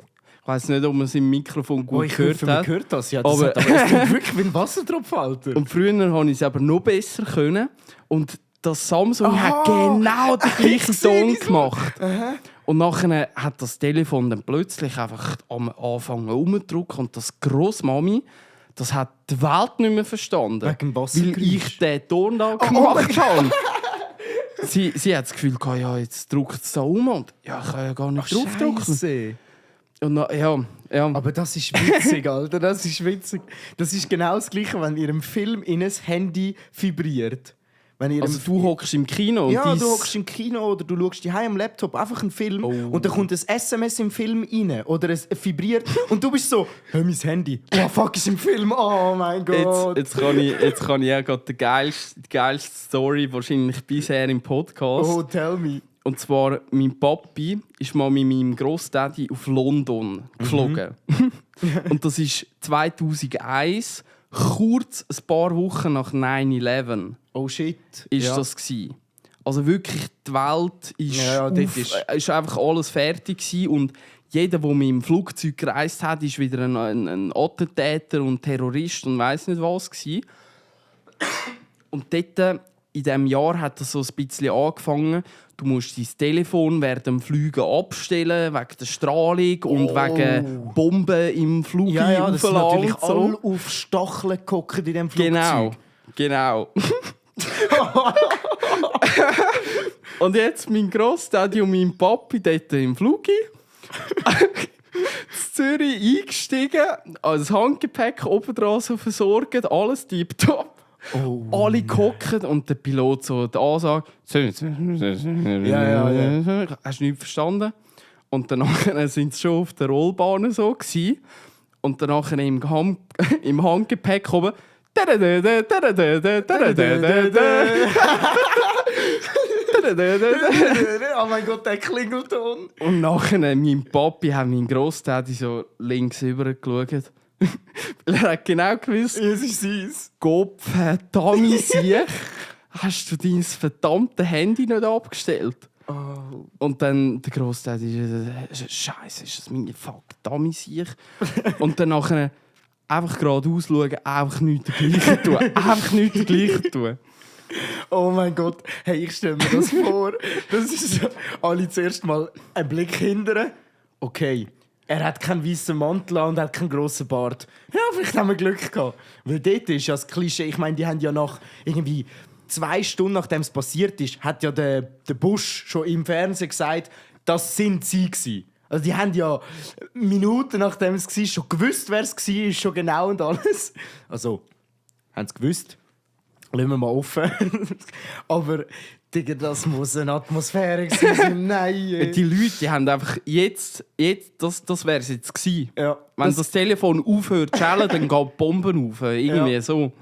weiss nicht, ob man es im Mikrofon gut Ich gehört hoffe, man hat. hört das. Ja, das Aber- aber es klingt wirklich wie ein Wassertropfen, Alter. Und früher konnte ich es aber noch besser können. Und das Samsung hat genau den gleichen Ton gemacht. Und nachher hat das Telefon dann plötzlich einfach am Anfang umgedrückt und das Grossmami, das hat die Welt nicht mehr verstanden. Wegen dem weil Bassengeräusch. ich den Ton da gemacht habe. Sie hat das Gefühl, ja, jetzt drückt es da um und ja, ich kann ja gar nicht draufdrücken. Scheisse. Und ja. Aber das ist witzig, Alter. Das ist witzig. Das ist genau das Gleiche, wenn ihr im Film in ein Handy vibriert. Wenn ihr Also du hockst im Kino und ja, du hockst im Kino oder du schaust daheim am Laptop einfach einen Film und dann kommt ein SMS im Film rein oder es vibriert und du bist so, hör mein Handy, oh fuck, ist im Film, oh mein Gott. Jetzt kann ich ja gerade die geilste Story wahrscheinlich bisher im Podcast. Oh, tell me. Und zwar, mein Papi ist mal mit meinem Grossdaddy auf London geflogen. Und das ist 2001, kurz ein paar Wochen nach 9/11 Oh shit. ist das gsi. Also wirklich, die Welt ist, Ja, dort ist einfach alles fertig gsi und jeder, der mit dem Flugzeug gereist hat, ist wieder ein Attentäter und Terrorist und weiss nicht was gsi. Und dort, in diesem Jahr hat das so ein bisschen angefangen. Du musst dein Telefon während dem Fliegen abstellen, wegen der Strahlung und wegen Bomben im Flug. Ja, das sind natürlich und so. alle auf Stacheln gehockt in diesem Flugzeug. Genau. Und jetzt mein Grossdaddy und mein Papi dort im Flug. In Zürich eingestiegen, als Handgepäck oben dran so versorgt, alles tipptopp. Alle gehockt und der Pilot so die Ansage. Ja. Hast du nichts verstanden? Und danach sind sie schon auf der Rollbahn so gewesen. Und danach im Handgepäck oben. Oh mein Gott, der Klingelton. Und nachher mein Papi hat meinen Grossdaddy so links rüber geschaut. Weil er hat genau gewusst, Es ist süß. Gott verdammt siech, hast du dein verdammte Handy nicht abgestellt? Oh. Und dann der Grossdaddy, Scheiße, ist das meine verdammt siech? Und dann nachher einfach geradeaus schauen, einfach nichts dergleichen tun. Einfach nichts dergleichen tun. Oh mein Gott, hey, ich stelle mir das vor. Das ist so, alle zuerst mal einen Blick hindern. Okay, er hat keinen weißen Mantel an und hat keinen grossen Bart. Ja, vielleicht haben wir Glück gehabt. Weil dort ist ja das Klischee, ich meine, die haben ja nach irgendwie 2 Stunden, nachdem es passiert ist, hat ja der Bush schon im Fernsehen gesagt, das sind sie gewesen. Also die haben ja Minuten nachdem es war, schon gewusst, wer es war, schon genau und alles. Also, haben sie gewusst. lassen wir mal offen. Aber Digga, das muss eine Atmosphäre sein. Nein. Die Leute, die haben einfach jetzt das wäre es jetzt gewesen. Ja, Wenn das Telefon aufhört zu schellen, dann geht die Bomben auf. Irgendwie Ja. so.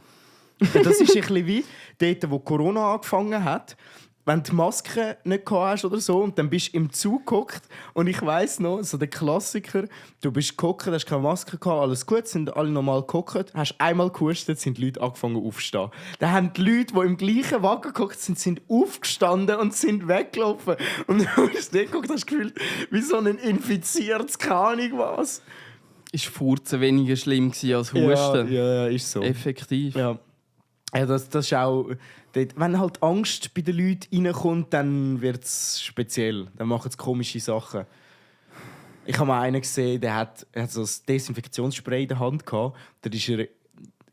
das ist ein bisschen wie dort, wo Corona angefangen hat. Wenn du die Maske nicht gehabt hast oder so und dann bist du im Zug gehockt und ich weiss noch, so der Klassiker, du bist gehockt, hast keine Maske gehabt, alles gut, sind alle normal gehockt, hast einmal gehustet, sind die Leute angefangen aufzustehen. Dann haben die Leute, die im gleichen Wagen gehockt sind aufgestanden und sind weggelaufen. Und du hast nicht geguckt, hast gefühlt, wie so ein infiziertes, keine Ahnung was. Ist Furzen weniger schlimm gewesen als Husten. Ja, ist so. Effektiv. Ja, das ist auch... Wenn halt Angst bei den Leuten reinkommt, dann wird es speziell. Dann machen sie komische Sachen. Ich habe mal einen gesehen, der hat so ein Desinfektionsspray in der Hand gehabt. Da ist er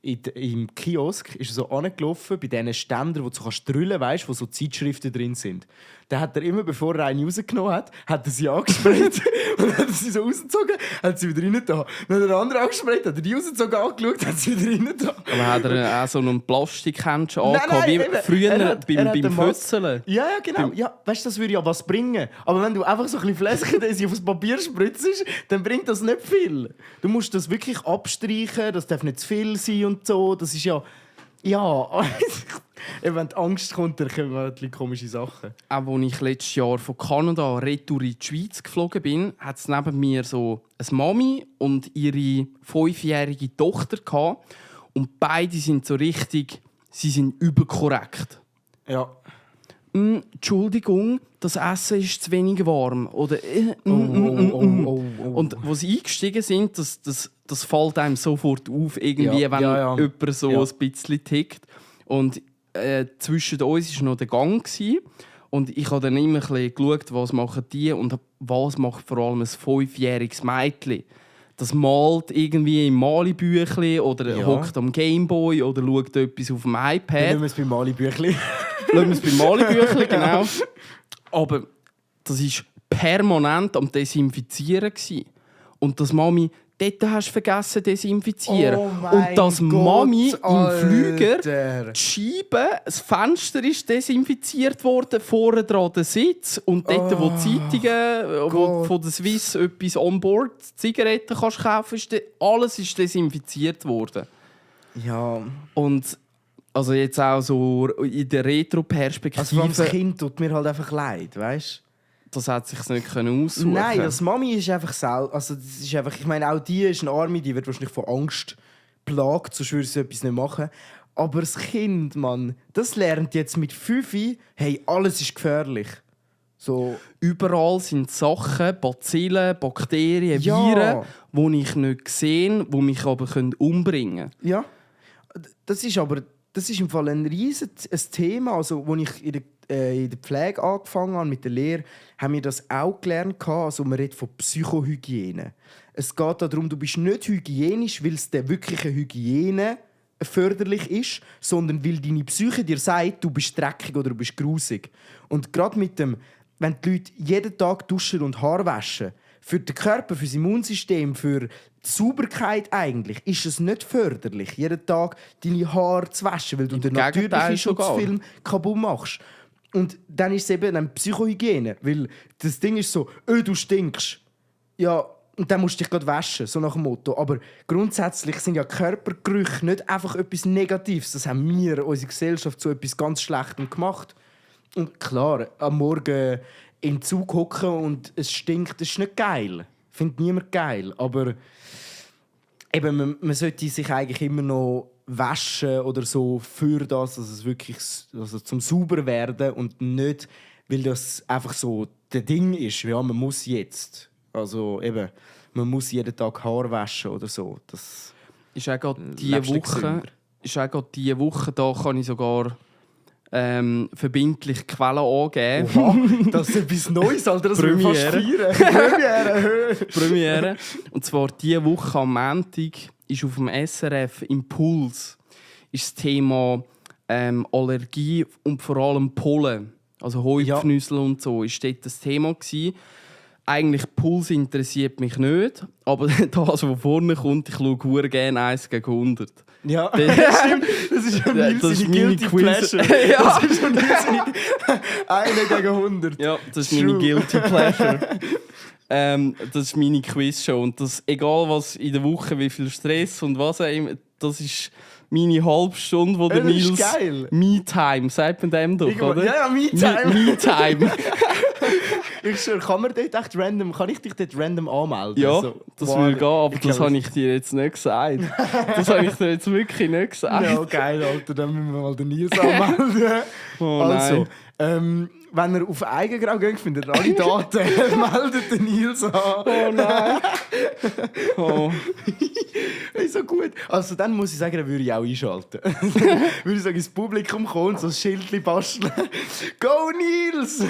im Kiosk ist er so angelaufen bei diesen Ständern, wo du so drüllen kannst, wo so Zeitschriften drin sind. Da hat er immer, bevor er eine rausgenommen hat er sie angesprayt und hat sie so rausgezogen, hat sie wieder rein da. Dann hat er andere angesprayt, hat er die rausgezogen, angeschaut, hat sie wieder rein da. Aber hat er auch so einen Plastikhändchen Nein, angehabt, wie eben. früher Er hat beim eine Fötzeln? Ja, genau. Ja, weißt du, das würde ja was bringen. Aber wenn du einfach so ein bisschen Fläschchen auf das Papier spritzt, dann bringt das nicht viel. Du musst das wirklich abstreichen, das darf nicht zu viel sein und so. Das ist ja... Ja, wenn die Angst kommt, dann kommen halt komische Sachen. Auch als ich letztes Jahr von Kanada retour in die Schweiz geflogen bin, hat es neben mir so eine Mami und ihre 5-jährige Tochter gehabt. Und beide sind so richtig, sie sind überkorrekt. Ja. Entschuldigung, das Essen ist zu wenig warm. Oder Und wo sie eingestiegen sind, das fällt einem sofort auf, irgendwie, Ja, wenn ja. jemand so Ja. ein bisschen tickt. Und zwischen uns war noch der Gang. Und ich habe dann immer ein bisschen geschaut, was machen die und was macht vor allem ein 5-jähriges Mädchen. Das malt irgendwie im Malibüchli oder Ja. hockt am Gameboy oder schaut etwas auf dem Dann iPad. nehmen wir es beim Mali-Büchli. Schauen wir es beim Malibüchli, genau. Aber das war permanent am Desinfizieren. Und das Mami, dort hast du vergessen desinfizieren. Oh mein und das Gott, Mami im Alter. Flüger, die Scheibe, das Fenster ist desinfiziert worden, vorne dran der Sitz. Und dort, wo die Zeitungen wo Gott. von der Swiss etwas on board, Zigaretten kannst kaufen, alles ist desinfiziert worden. Ja. Und also jetzt auch so in der Retro-Perspektive. Also vor allem das Kind tut mir halt einfach leid, weißt du? Das hat sich nicht aussuchen. Nein, das Mami ist einfach selber. Also das ist einfach, ich meine, auch die ist eine Arme, die wird wahrscheinlich von Angst plagt, sonst würde sie etwas nicht machen. Aber das Kind, Mann, das lernt jetzt mit 5, hey, alles ist gefährlich. So, Überall sind Sachen, Bazillen, Bakterien, Ja. Viren, die ich nicht sehe, die mich aber umbringen können. ja. Das ist im Fall ein riesiges Thema. Also, als ich in der Pflege angefangen habe mit der Lehre, haben wir das auch gelernt. Also, man redet von Psychohygiene. Es geht darum, du bist nicht hygienisch, weil es der wirkliche Hygiene förderlich ist, sondern weil deine Psyche dir sagt, du bist dreckig oder du bist grusig. Und gerade mit dem, wenn die Leute jeden Tag duschen und Haar waschen, für den Körper, für das Immunsystem, für die Sauberkeit eigentlich, ist es nicht förderlich, jeden Tag deine Haare zu waschen, weil du den Gegenteil natürlichen sogar. Schutzfilm kaputt machst. Und dann ist es eben eine Psychohygiene, weil das Ding ist so, du stinkst. Ja, und dann musst du dich gerade waschen, so nach dem Motto. Aber grundsätzlich sind ja Körpergerüche nicht einfach etwas Negatives. Das haben wir, unsere Gesellschaft, zu etwas ganz Schlechtem gemacht. Und klar, am Morgen in den Zug hocken und es stinkt, das ist nicht geil. Findet niemand geil. Aber eben, man sollte sich eigentlich immer noch waschen oder so für das, dass es wirklich zum sauber werden und nicht, weil das einfach so der Ding ist. Ja, man muss jetzt. Also eben, man muss jeden Tag Haar waschen oder so. Das Ist auch gerade lebst du diese Woche, da kann ich sogar verbindlich Quellen angeben. Oha, das ist etwas Neues, Alter. Das will ich fast Premiere. feiern. Premiere. Und zwar diese Woche am Montag ist auf dem SRF Impuls ist das Thema Allergie und vor allem Pollen. Also Heupfnüssel und so ist dort das Thema gewesen. Eigentlich Puls interessiert mich nicht, aber das, was vorne kommt, ich schaue gerne 1 gegen 100. Ja, stimmt. Das ist ja Nils Das ist seine meine Guilty Quiz. Pleasure. Ja. Das ist ja Nils seine 1 gegen 100. Ja, das ist meine True. Guilty Pleasure. Das ist meine Quizshow. Und das, egal was in der Woche, wie viel Stress und was auch immer, das ist meine halbe Stunde, wo der Das ist Nils geil. Me-Time, sagt man dem doch, Irgendwo- oder? Ja, Me-Time. Me-Time. Ich schwöre, kann ich dich dort random anmelden? Ja, So, das wow. würde gehen, aber Ich das glaub, habe ich dir jetzt nicht gesagt. Das habe ich dir jetzt wirklich nicht gesagt. Ja, geil, Alter, dann müssen wir mal den Nils anmelden. Oh, Also, nein. wenn ihr auf Eigengrau geht, findet ihr alle Daten. Meldet den Nils an. Oh nein. Oh. Hey, so gut. Also dann muss ich sagen, dann würde ich auch einschalten. Würde ich sagen, ins Publikum kommen und so ein Schildchen basteln. Go Nils!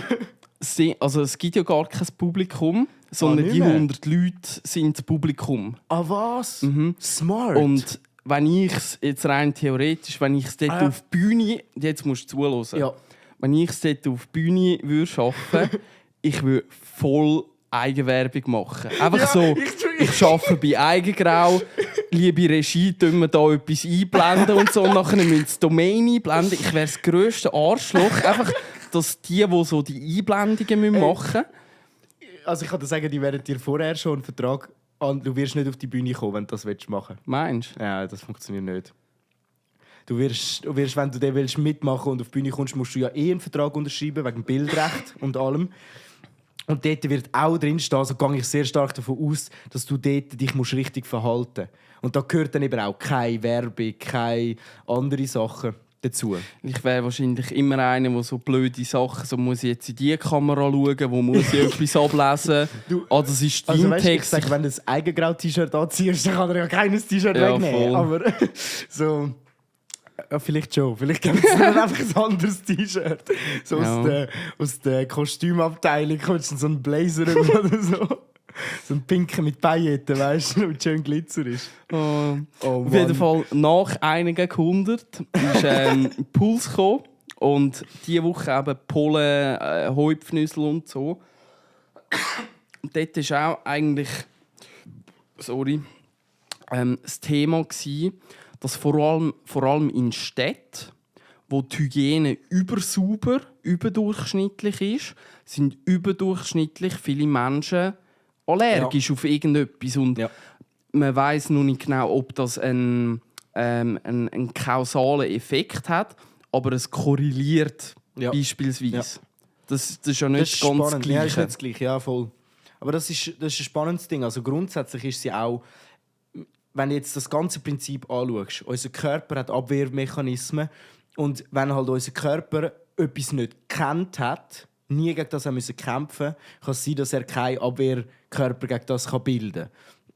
Also es gibt ja gar kein Publikum, sondern nicht die mehr? 100 Leute sind das Publikum. Ah was? Smart. Und wenn ich es jetzt rein theoretisch, wenn ich es dort Ah. auf die Bühne, jetzt musst du zuhören, Ja. wenn ich es dort auf die Bühne würde schaffen, ich würde voll Eigenwerbung machen. Einfach Ja, so, ich- ich arbeite bei Eigengrau, liebe Regie, tun wir da etwas einblenden und so, und nachher müssen wir das Domain einblenden. Ich wäre das grösste Arschloch. Einfach, dass die so die Einblendungen machen müssen. Also ich kann dir sagen, die werden dir vorher schon einen Vertrag an. Du wirst nicht auf die Bühne kommen, wenn du das machen willst. Meinst du? Ja, das funktioniert nicht. Du wirst, wenn du den willst mitmachen und auf die Bühne kommst, musst du ja einen Vertrag unterschreiben, wegen Bildrecht und allem. Und dort wird auch drin stehen, also gehe ich sehr stark davon aus, dass du dort dich musst richtig verhalten musst. Und da gehört dann eben auch keine Werbung, keine andere Sachen dazu. Ich wäre wahrscheinlich immer einer, der so blöde Sachen, so muss ich jetzt in die Kamera schauen, wo muss ich etwas ablesen. Das ist dein Also weißt, ich Text. sage, wenn du ein Eigengrau-T-Shirt anziehst, dann kann er ja keines T-Shirt Ja, wegnehmen. voll. Aber so... Ja, vielleicht schon. Vielleicht gibt es dann einfach ein anderes T-Shirt. So Ja. aus der Kostümabteilung kommst du so einen Blazer über oder so. So ein Pinker mit Pailletten, weißt du, der schön Glitzer ist. Oh. Oh, Auf jeden Fall, nach 1 gegen 100 ist Puls gekommen. Und diese Woche eben Pollen, Häupfnüssel und so. Und dort war auch eigentlich das Thema gewesen, dass vor allem in Städten, wo die Hygiene übersauber, überdurchschnittlich ist, sind überdurchschnittlich viele Menschen allergisch auf irgendetwas. Und Ja. man weiß noch nicht genau, ob das einen kausalen Effekt hat, aber es korreliert Ja. beispielsweise. Ja. Das ist ja Das nicht ist ganz spannend. das Ja, Gleiche. ist nicht das Gleiche, ja, voll. Aber das ist ein spannendes Ding. Also grundsätzlich ist sie auch, wenn du jetzt das ganze Prinzip anschaust, unser Körper hat Abwehrmechanismen und wenn halt unser Körper etwas nicht gekannt hat, nie gegen das müssen kämpfen, kann es sein, dass er keinen Abwehrkörper gegen das bilden kann.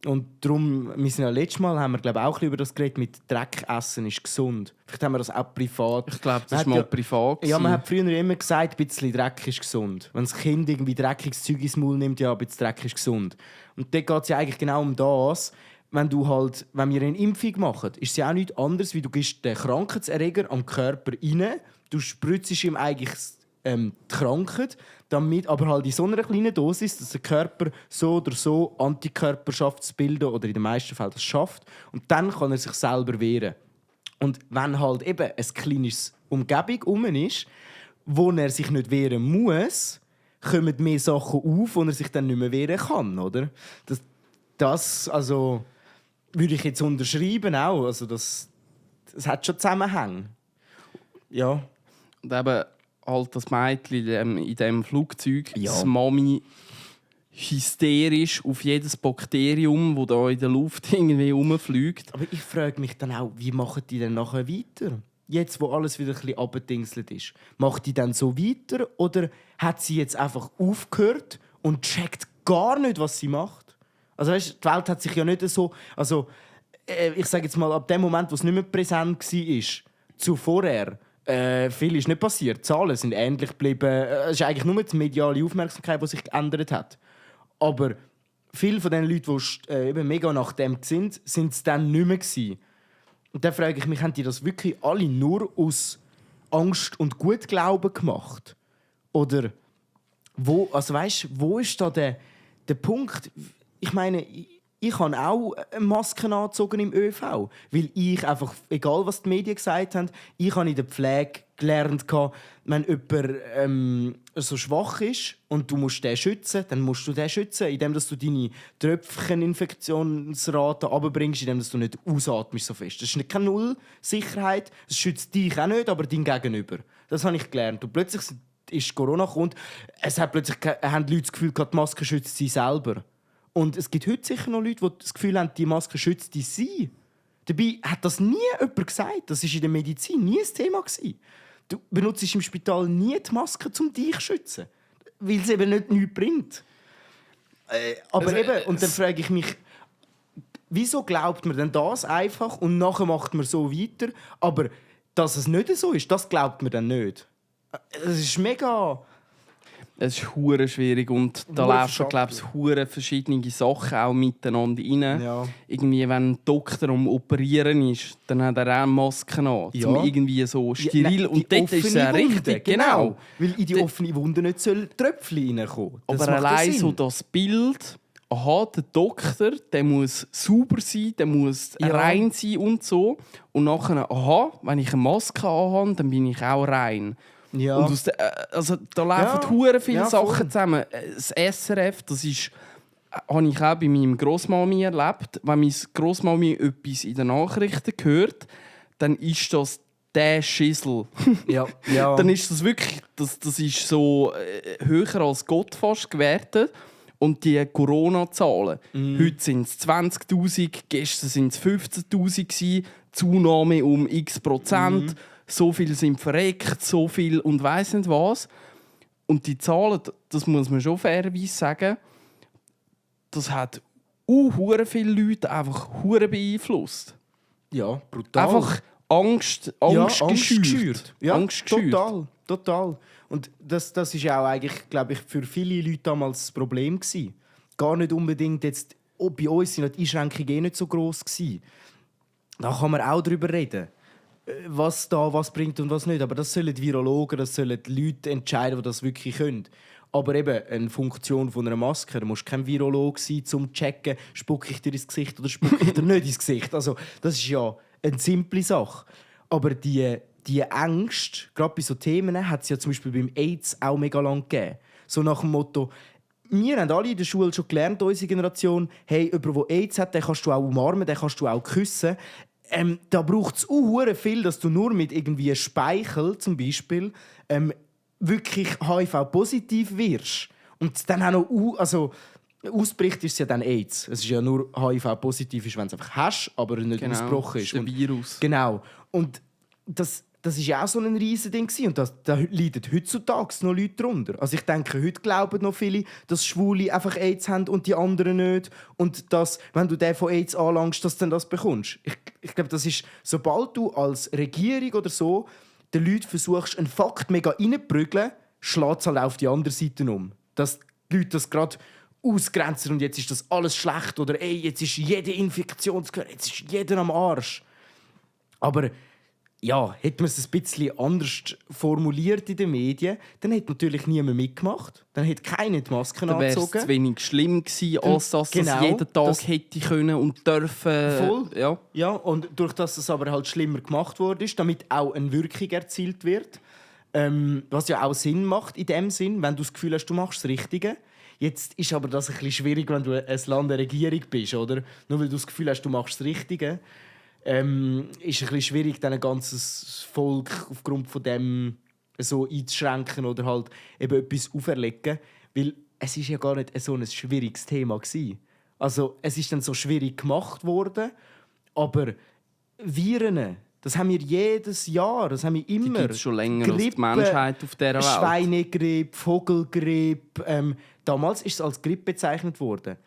Und darum, wir sind ja letztes Mal, haben wir glaube ich, auch ein bisschen über das geredet, mit Dreck essen ist gesund. Vielleicht haben wir das auch privat. Ich glaube, das Man war hat mal ja- privat. Ja, man gewesen. hat früher immer gesagt, ein bisschen Dreck ist gesund. Wenn das Kind irgendwie dreckiges Zeug ins Maul nimmt, ja, ein bisschen Dreck ist gesund. Und dort geht es ja eigentlich genau um das. Wenn wir eine Impfung machen, ist es ja auch nichts anderes, wie du gibst den Krankheitserreger am Körper rein, du spritzt ihm eigentlich die Krankheit, damit aber halt in so einer kleinen Dosis, dass der Körper so oder so Antikörper schafft zu bilden oder in den meisten Fällen das schafft. Und dann kann er sich selber wehren. Und wenn halt eben ein kleines Umgebung um ist, wo er sich nicht wehren muss, kommen mehr Sachen auf, wo er sich dann nicht mehr wehren kann, oder? Das also, würde ich jetzt unterschreiben auch. Also das hat schon Zusammenhänge. Ja. Und eben halt das Mädchen in diesem Flugzeug, Ja. das Mami hysterisch auf jedes Bakterium, das da in der Luft irgendwie rumfliegt. Aber ich frage mich dann auch, wie machen die denn nachher weiter? Jetzt, wo alles wieder ein bisschen abgedingselt ist. Macht die dann so weiter oder hat sie jetzt einfach aufgehört und checkt gar nicht, was sie macht? Also weißt, die Welt hat sich ja nicht so... Also, ich sage jetzt mal, ab dem Moment, wo es nicht mehr präsent war, zu vorher, viel ist nicht passiert. Die Zahlen sind ähnlich geblieben. Es ist eigentlich nur die mediale Aufmerksamkeit, die sich geändert hat. Aber viele von den Leuten, die eben mega nach dem sind es dann nicht mehr gewesen. Und dann frage ich mich, haben die das wirklich alle nur aus Angst und Gutglauben gemacht? Oder wo ist da der Punkt? Ich meine, ich habe auch Masken angezogen im ÖV, weil ich einfach, egal was die Medien gesagt haben, ich habe in der Pflege gelernt, wenn jemand so schwach ist und du musst den schützen, dann musst du den schützen, indem du deine Tröpfcheninfektionsrate runterbringst, indem du nicht ausatmest so fest. Das ist keine Null-Sicherheit, es schützt dich auch nicht, aber dein Gegenüber. Das habe ich gelernt. Und plötzlich ist Corona gekommen, haben die Leute das Gefühl, die Maske schützt sie selber. Und es gibt heute sicher noch Leute, die das Gefühl haben, die Maske schützt sie. Dabei hat das nie jemand gesagt. Das war in der Medizin nie ein Thema. Du benutzt im Spital nie die Maske, um dich zu schützen. Weil es eben nichts bringt. Aber und dann frage ich mich, wieso glaubt man denn das einfach und nachher macht man so weiter? Aber dass es nicht so ist, das glaubt man dann nicht. Es ist mega... Es ist hure schwierig und da laufen, glaube ich, hure verschiedene Sachen auch miteinander rein. Ja. Irgendwie, wenn ein Doktor am Operieren ist, dann hat er auch Masken an, Ja. um irgendwie so steril... Ja, und dort ist es ja richtig, genau. Weil in die offene Wunde nicht Tröpfchen reinkommen. Aber allein so das Bild, aha, der Doktor, der muss sauber sein, der muss rein sein und so. Und nachher, aha, wenn ich eine Maske anhabe, dann bin ich auch rein. Ja. Und da laufen hure viele Sachen voll. zusammen. Das SRF, das ist, habe ich auch bei meinem Grossmami erlebt. Wenn meine Grossmami etwas in den Nachrichten hört, dann ist das der Schissel. Ja. Dann ist das wirklich, das ist so höher als Gott fast gewertet. Und die Corona-Zahlen, heute sind es 20'000, gestern sind es 15'000 Zunahme um x%. So viele sind verreckt, so viel und weiss nicht was. Und die Zahlen, das muss man schon fairerweise sagen, das hat hure viele Leute einfach hure beeinflusst. Ja, brutal. Einfach Angst geschürt. Ja, Angst geschürt. Total. Und das ist auch eigentlich, glaube ich, für viele Leute damals das Problem gewesen. Gar nicht unbedingt jetzt, bei uns sind die Einschränkungen nicht so gross gewesen. Da kann man auch darüber reden, was bringt und was nicht. Aber das sollen die Virologen, das sollen die Leute entscheiden, die das wirklich können. Aber eben, eine Funktion von einer Maske, da musst kein Virologe sein, um zu checken, spucke ich dir ins Gesicht oder spucke ich dir nicht ins Gesicht. Also, das ist ja eine simple Sache. Aber die Ängste, gerade bei solchen Themen, hat es ja zum Beispiel beim AIDS auch mega lang gegeben. So nach dem Motto, wir haben alle in der Schule schon gelernt, unsere Generation, hey, jemand, der AIDS hat, den kannst du auch umarmen, den kannst du auch küssen. Da braucht es viel, dass du nur mit irgendwie Speichel zum Beispiel wirklich HIV-positiv wirst. Und dann auch noch ausbricht ist es ja dann AIDS. Es ist ja nur HIV-positiv, wenn es einfach hast, aber nicht ausgebrochen ist. Das ist ein Virus. Genau. Und das ist ja auch so ein riesen Ding gewesen. Und da leiden heutzutage noch Leute darunter. Also ich denke, heute glauben noch viele, dass Schwule einfach AIDS haben und die anderen nicht. Und dass, wenn du den von AIDS anlangst, dass du dann das bekommst. Ich glaube, das ist, sobald du als Regierung oder so den Leuten versuchst, einen Fakt mega reinzuprügeln, schlägt es halt auf die andere Seite um. Dass die Leute das gerade ausgrenzen und jetzt ist das alles schlecht oder ey, jetzt ist jede Infektionsgehör, jetzt ist jeder am Arsch. Aber ja, hätte man es ein bisschen anders formuliert in den Medien, dann hätte natürlich niemand mitgemacht. Dann hätte keiner die Masken dann angezogen. Dann wäre es zu wenig schlimm gewesen, als dass Genau, das jeden Tag das hätte können und dürfen. Voll. Ja, und durch das es aber halt schlimmer gemacht wurde, damit auch eine Wirkung erzielt wird. Was ja auch Sinn macht in dem Sinn, wenn du das Gefühl hast, du machst das Richtige. Jetzt ist aber das ein bisschen schwierig, wenn du ein Land der Regierung bist, oder? Nur weil du das Gefühl hast, du machst das Richtige. Ist ein bisschen schwierig, dann ein ganzes Volk aufgrund von dem so einzuschränken oder halt eben etwas auferlegen. Weil es ist ja gar nicht so ein schwieriges Thema gewesen. Also es ist dann so schwierig gemacht worden, aber Viren, das haben wir jedes Jahr, das haben wir immer. Die gibt es schon länger als die Menschheit auf dieser Welt. Schweinegrippe, Vogelgrippe. Damals ist es als Grippe bezeichnet worden.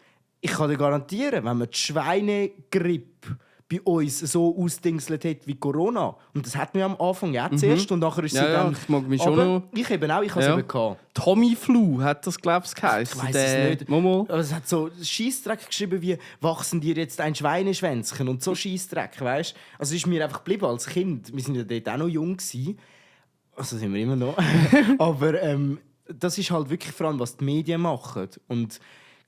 Ich kann dir garantieren, wenn man die Schweinegrippe bei uns so ausdingselt hat wie Corona. Und das hatten wir am Anfang ja zuerst und nachher ist sie dann... ich mag mich schon noch... Ich eben auch, ich habe es eben gehabt. Tommy Flu hat das, glaube ich, geheißen. Ich weiss es nicht. Momo. Aber es hat so Scheissdreck geschrieben wie «Wachsen dir jetzt ein Schweineschwänzchen?» und so Scheissdreck, weißt? Also ist mir einfach geblieben als Kind. Wir waren ja dort auch noch jung gewesen. Also sind wir immer noch. Aber das ist halt wirklich vor allem, was die Medien machen. Und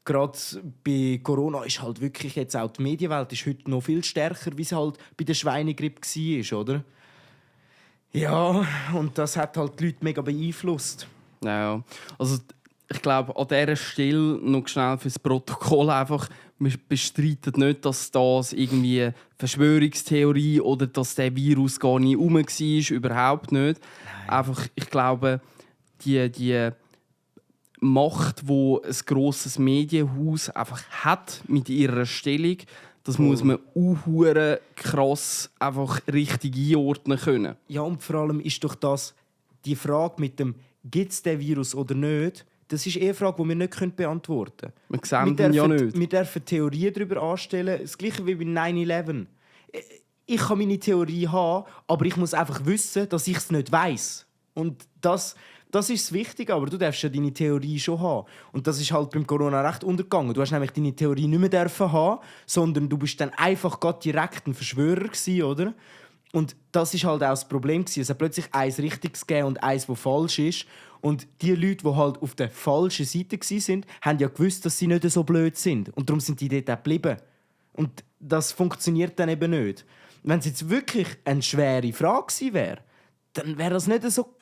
gerade bei Corona ist halt wirklich jetzt auch die Medienwelt ist heute noch viel stärker, wie es halt bei der Schweinegrippe war, oder? Ja, und das hat halt die Leute mega beeinflusst. Ja, also ich glaube, an dieser Stelle noch schnell fürs Protokoll einfach, wir bestreiten nicht, dass das irgendwie eine Verschwörungstheorie oder dass der Virus gar nicht rum war, überhaupt nicht. Nein. Einfach, ich glaube, die Macht, die ein grosses Medienhaus einfach hat mit ihrer Stellung, das muss man auch krass einfach richtig einordnen können. Ja, und vor allem ist doch das, die Frage mit dem «Gibt es den Virus oder nicht?», das ist eher eine Frage, die wir nicht beantworten können. Wir sehen ihn ja nicht. Wir dürfen Theorien darüber anstellen. Das Gleiche wie bei 9/11. Ich kann meine Theorie haben, aber ich muss einfach wissen, dass ich es nicht weiss. Und das ist das Wichtige, aber du darfst ja deine Theorie schon haben. Und das ist halt beim Corona recht untergegangen. Du hast nämlich deine Theorie nicht mehr dürfen haben, sondern du bist dann einfach direkt ein Verschwörer gewesen, oder? Und das ist halt auch das Problem gewesen. Es hat plötzlich eins Richtiges gegeben und eins, das falsch ist. Und die Leute, die halt auf der falschen Seite waren, haben ja gewusst, dass sie nicht so blöd sind. Und darum sind die dort auch geblieben. Und das funktioniert dann eben nicht. Wenn es jetzt wirklich eine schwere Frage gewesen wäre, dann wäre das nicht so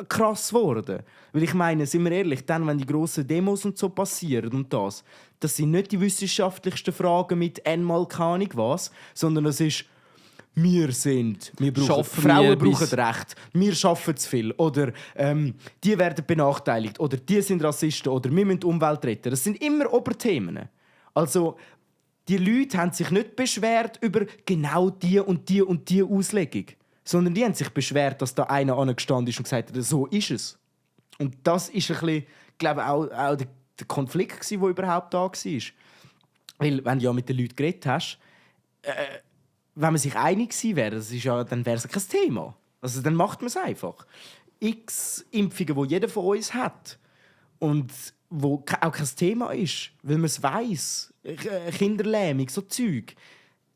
krass geworden. Weil ich meine, sind wir ehrlich, dann, wenn die grossen Demos und so passieren und das sind nicht die wissenschaftlichsten Fragen mit einmal keine Ahnung was, sondern es ist Frauen brauchen Recht, wir arbeiten zu viel oder die werden benachteiligt oder die sind Rassisten oder wir müssen die Umwelt retten. Das sind immer Oberthemen. Also die Leute haben sich nicht beschwert über genau die und die und die Auslegung, sondern die haben sich beschwert, dass da einer angestanden ist und gesagt hat, so ist es. Und das ist ein bisschen, glaube ich, auch der Konflikt, der überhaupt da war. Weil, wenn du ja mit den Leuten geredet hast, wenn man sich einig gewesen wäre, dann wäre es kein Thema. Also, dann macht man es einfach. X Impfungen, die jeder von uns hat und wo auch kein Thema ist, weil man es weiss. Kinderlähmung, so Zeug.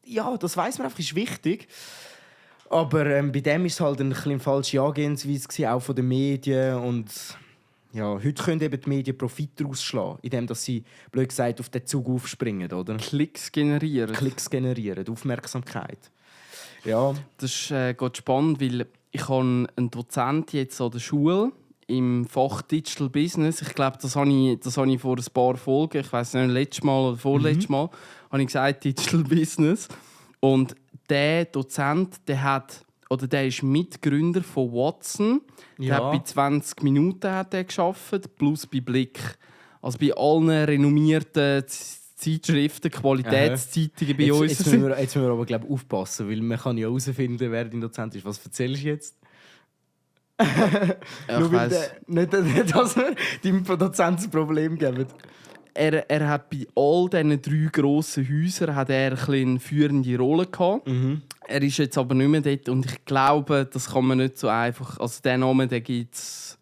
Ja, das weiss man einfach, ist wichtig. Aber bei dem ist es halt ein bisschen falsche Angehensweise, auch von den Medien. Und ja, heute können eben die Medien Profit rausschlagen, indem sie, blöd gesagt, auf den Zug aufspringen. Oder? Klicks generieren, Aufmerksamkeit. Ja. Das ist gerade spannend, weil ich habe einen Dozent jetzt an der Schule im Fach Digital Business. Ich glaube, das habe ich vor ein paar Folgen, ich weiß nicht, letztes Mal oder vorletztes Mal, habe ich gesagt, Digital Business. Und der Dozent, der ist Mitgründer von Watson. Der hat bei 20 Minuten gearbeitet, plus bei Blick. Also bei allen renommierten Zeitschriften, Qualitätszeitungen bei uns. Jetzt müssen wir aber, glaube ich, aufpassen, weil man kann ja herausfinden, wer dein Dozent ist. Was erzählst du jetzt? Ich weiss. Nicht, dass wir deinem Dozent ein Problem geben. Er hat bei all diesen 3 grossen Häusern eine führende Rolle gehabt. Er ist jetzt aber nicht mehr dort und ich glaube, das kann man nicht so einfach. Also den Namen, den gibt's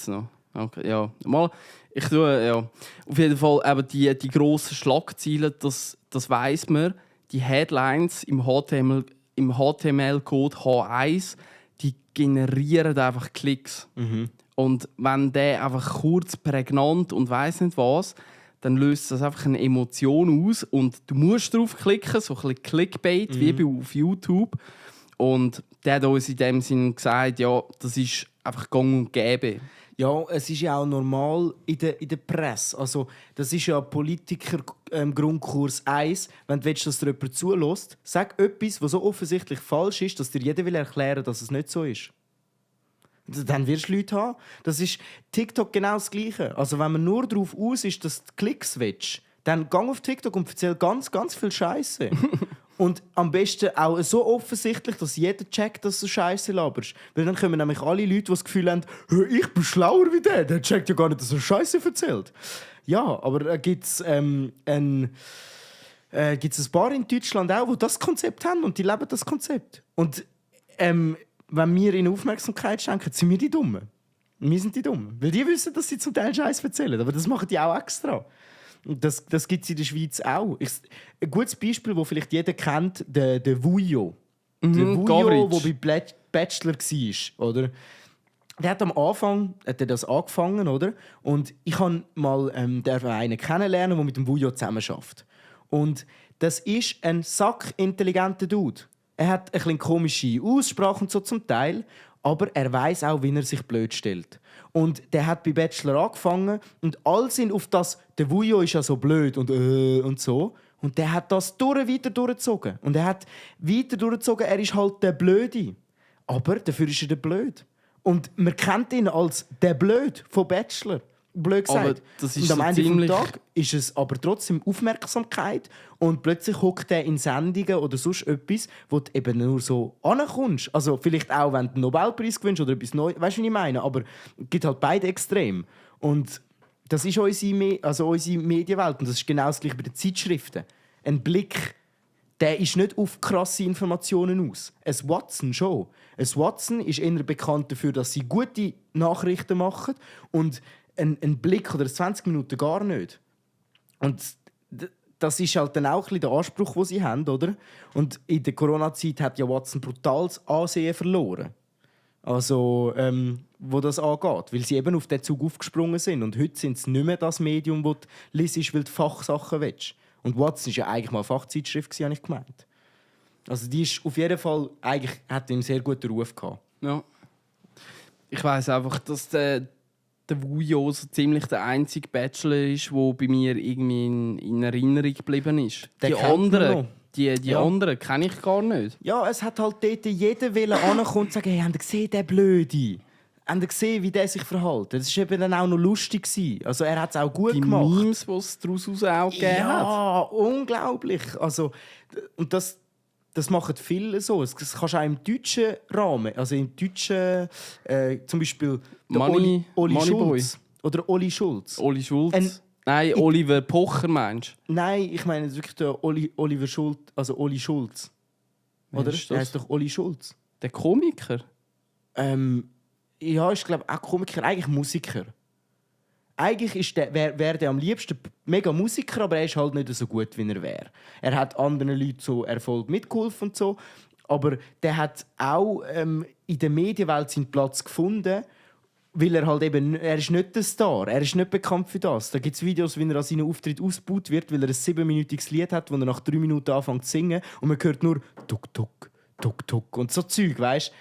noch. Okay, ja. Mal, auf jeden Fall eben die grossen Schlagzeilen, das weiss man. Die Headlines im HTML-Code H1, die generieren einfach Klicks. Und wenn der einfach kurz prägnant und weiss nicht was, dann löst das einfach eine Emotion aus und du musst drauf klicken, so ein bisschen Clickbait wie auf YouTube. Und der hat uns in dem Sinne gesagt, ja, das ist einfach gang und gäbe. Ja, es ist ja auch normal in der Presse. Also, das ist ja Politiker-Grundkurs 1. Wenn du willst, dass dir jemand zulässt, sag etwas, was so offensichtlich falsch ist, dass dir jeder will erklären, dass es nicht so ist. Dann wirst du Leute haben. Das ist TikTok genau das Gleiche. Also wenn man nur darauf aus ist, dass du Klicks willst, dann geh auf TikTok und erzähl ganz, ganz viel Scheiße. Und am besten auch so offensichtlich, dass jeder checkt, dass du Scheiße laberst. Weil dann kommen nämlich alle Leute, die das Gefühl haben, ich bin schlauer wie der checkt ja gar nicht, dass er Scheiße erzählt. Ja, aber da gibt es ein paar in Deutschland auch, die das Konzept haben und die leben das Konzept. Und wenn wir ihnen Aufmerksamkeit schenken, sind wir die Dummen. Wir sind die Dummen. Weil die wissen, dass sie zum Teil Scheiß erzählen. Aber das machen die auch extra. Und das gibt es in der Schweiz auch. Ein gutes Beispiel, das vielleicht jeder kennt, der Vujo. Der Vujo, der bei Bachelor war. Oder? der hat am Anfang hat er das angefangen, oder? Und ich kann mal einen kennenlernen, der mit dem Vujo zusammen arbeitet. Und das ist ein sackintelligenter Dude. Er hat ein bisschen komische Aussprache und so zum Teil, aber er weiß auch, wie er sich blöd stellt. Und der hat bei Bachelor angefangen und alle sind auf das, der Vujo ist ja so blöd und so. Und der hat das weiter durchgezogen. Und er hat weiter durchgezogen, er ist halt der Blöde. Aber dafür ist er der Blöd. Und man kennt ihn als der Blöd von Bachelor. Blöd gesagt. Aber das ist und am so Ende ziemlich... des Tages ist es aber trotzdem Aufmerksamkeit. Und plötzlich hockt er in Sendungen oder sonst etwas, wo du eben nur so ankommst. Also vielleicht auch, wenn du einen Nobelpreis gewinnst oder etwas Neues. Weißt du, was ich meine? Aber es gibt halt beide Extrem. Und das ist unsere Medienwelt. Und das ist genau das Gleiche bei den Zeitschriften. Ein Blick, der ist nicht auf krasse Informationen aus. Ein Watson schon. Ein Watson ist eher bekannt dafür, dass sie gute Nachrichten machen und ein Blick oder 20 Minuten gar nicht. Und das ist halt dann auch ein bisschen der Anspruch, den sie haben, oder? Und in der Corona-Zeit hat ja Watson brutales Ansehen verloren. Also, wo das angeht. Weil sie eben auf den Zug aufgesprungen sind. Und heute sind sie nicht mehr das Medium, das du liest, weil du Fachsachen willst. Und Watson war ja eigentlich mal eine Fachzeitschrift, habe ich gemeint. Also die ist auf jeden Fall, eigentlich hat einen sehr guten Ruf gehabt. Ja. Ich weiss einfach, dass der Vujo so ziemlich der einzige Bachelor ist, der bei mir irgendwie in Erinnerung geblieben ist. Den Die kennt man anderen, noch. die Ja. anderen kenne ich gar nicht. Ja, es hat halt dort jeder ankommen und sagen, hey, habt ihr gesehen, der Blöde? Habt ihr gesehen, wie der sich verhält? Das war eben dann auch noch lustig. Also er hat es auch gut Die gemacht. Memes, die es daraus auch gegeben hat. Ja, unglaublich. Also, und das machen viele so. Das kannst du auch im deutschen Rahmen, also im deutschen, zum Beispiel der Oli Moneyboy. Schulz. Oder Oli Schulz. Oli Schulz. Ein- Nein, Oliver Pocher meinst du? Nein, ich meine wirklich der Oliver Schulz, also Oli Schulz. Wer Oder? ist Der das? heißt doch Oli Schulz. Der Komiker? Ja, ich glaube auch Komiker, eigentlich Musiker. Eigentlich wäre der am liebsten mega Musiker, aber er ist halt nicht so gut, wie er wäre. Er hat anderen Leuten so Erfolg mitgeholfen und so, aber der hat auch in der Medienwelt seinen Platz gefunden, weil er halt eben, er ist nicht der Star, er ist nicht bekannt für das. Da gibt es Videos, wie er an seinen Auftritt ausgebaut wird, weil er ein 7-minütiges Lied hat, wo er nach 3 Minuten anfängt zu singen und man hört nur «Tuk, tuk, tuk, tuk» und so Zeug, weißt?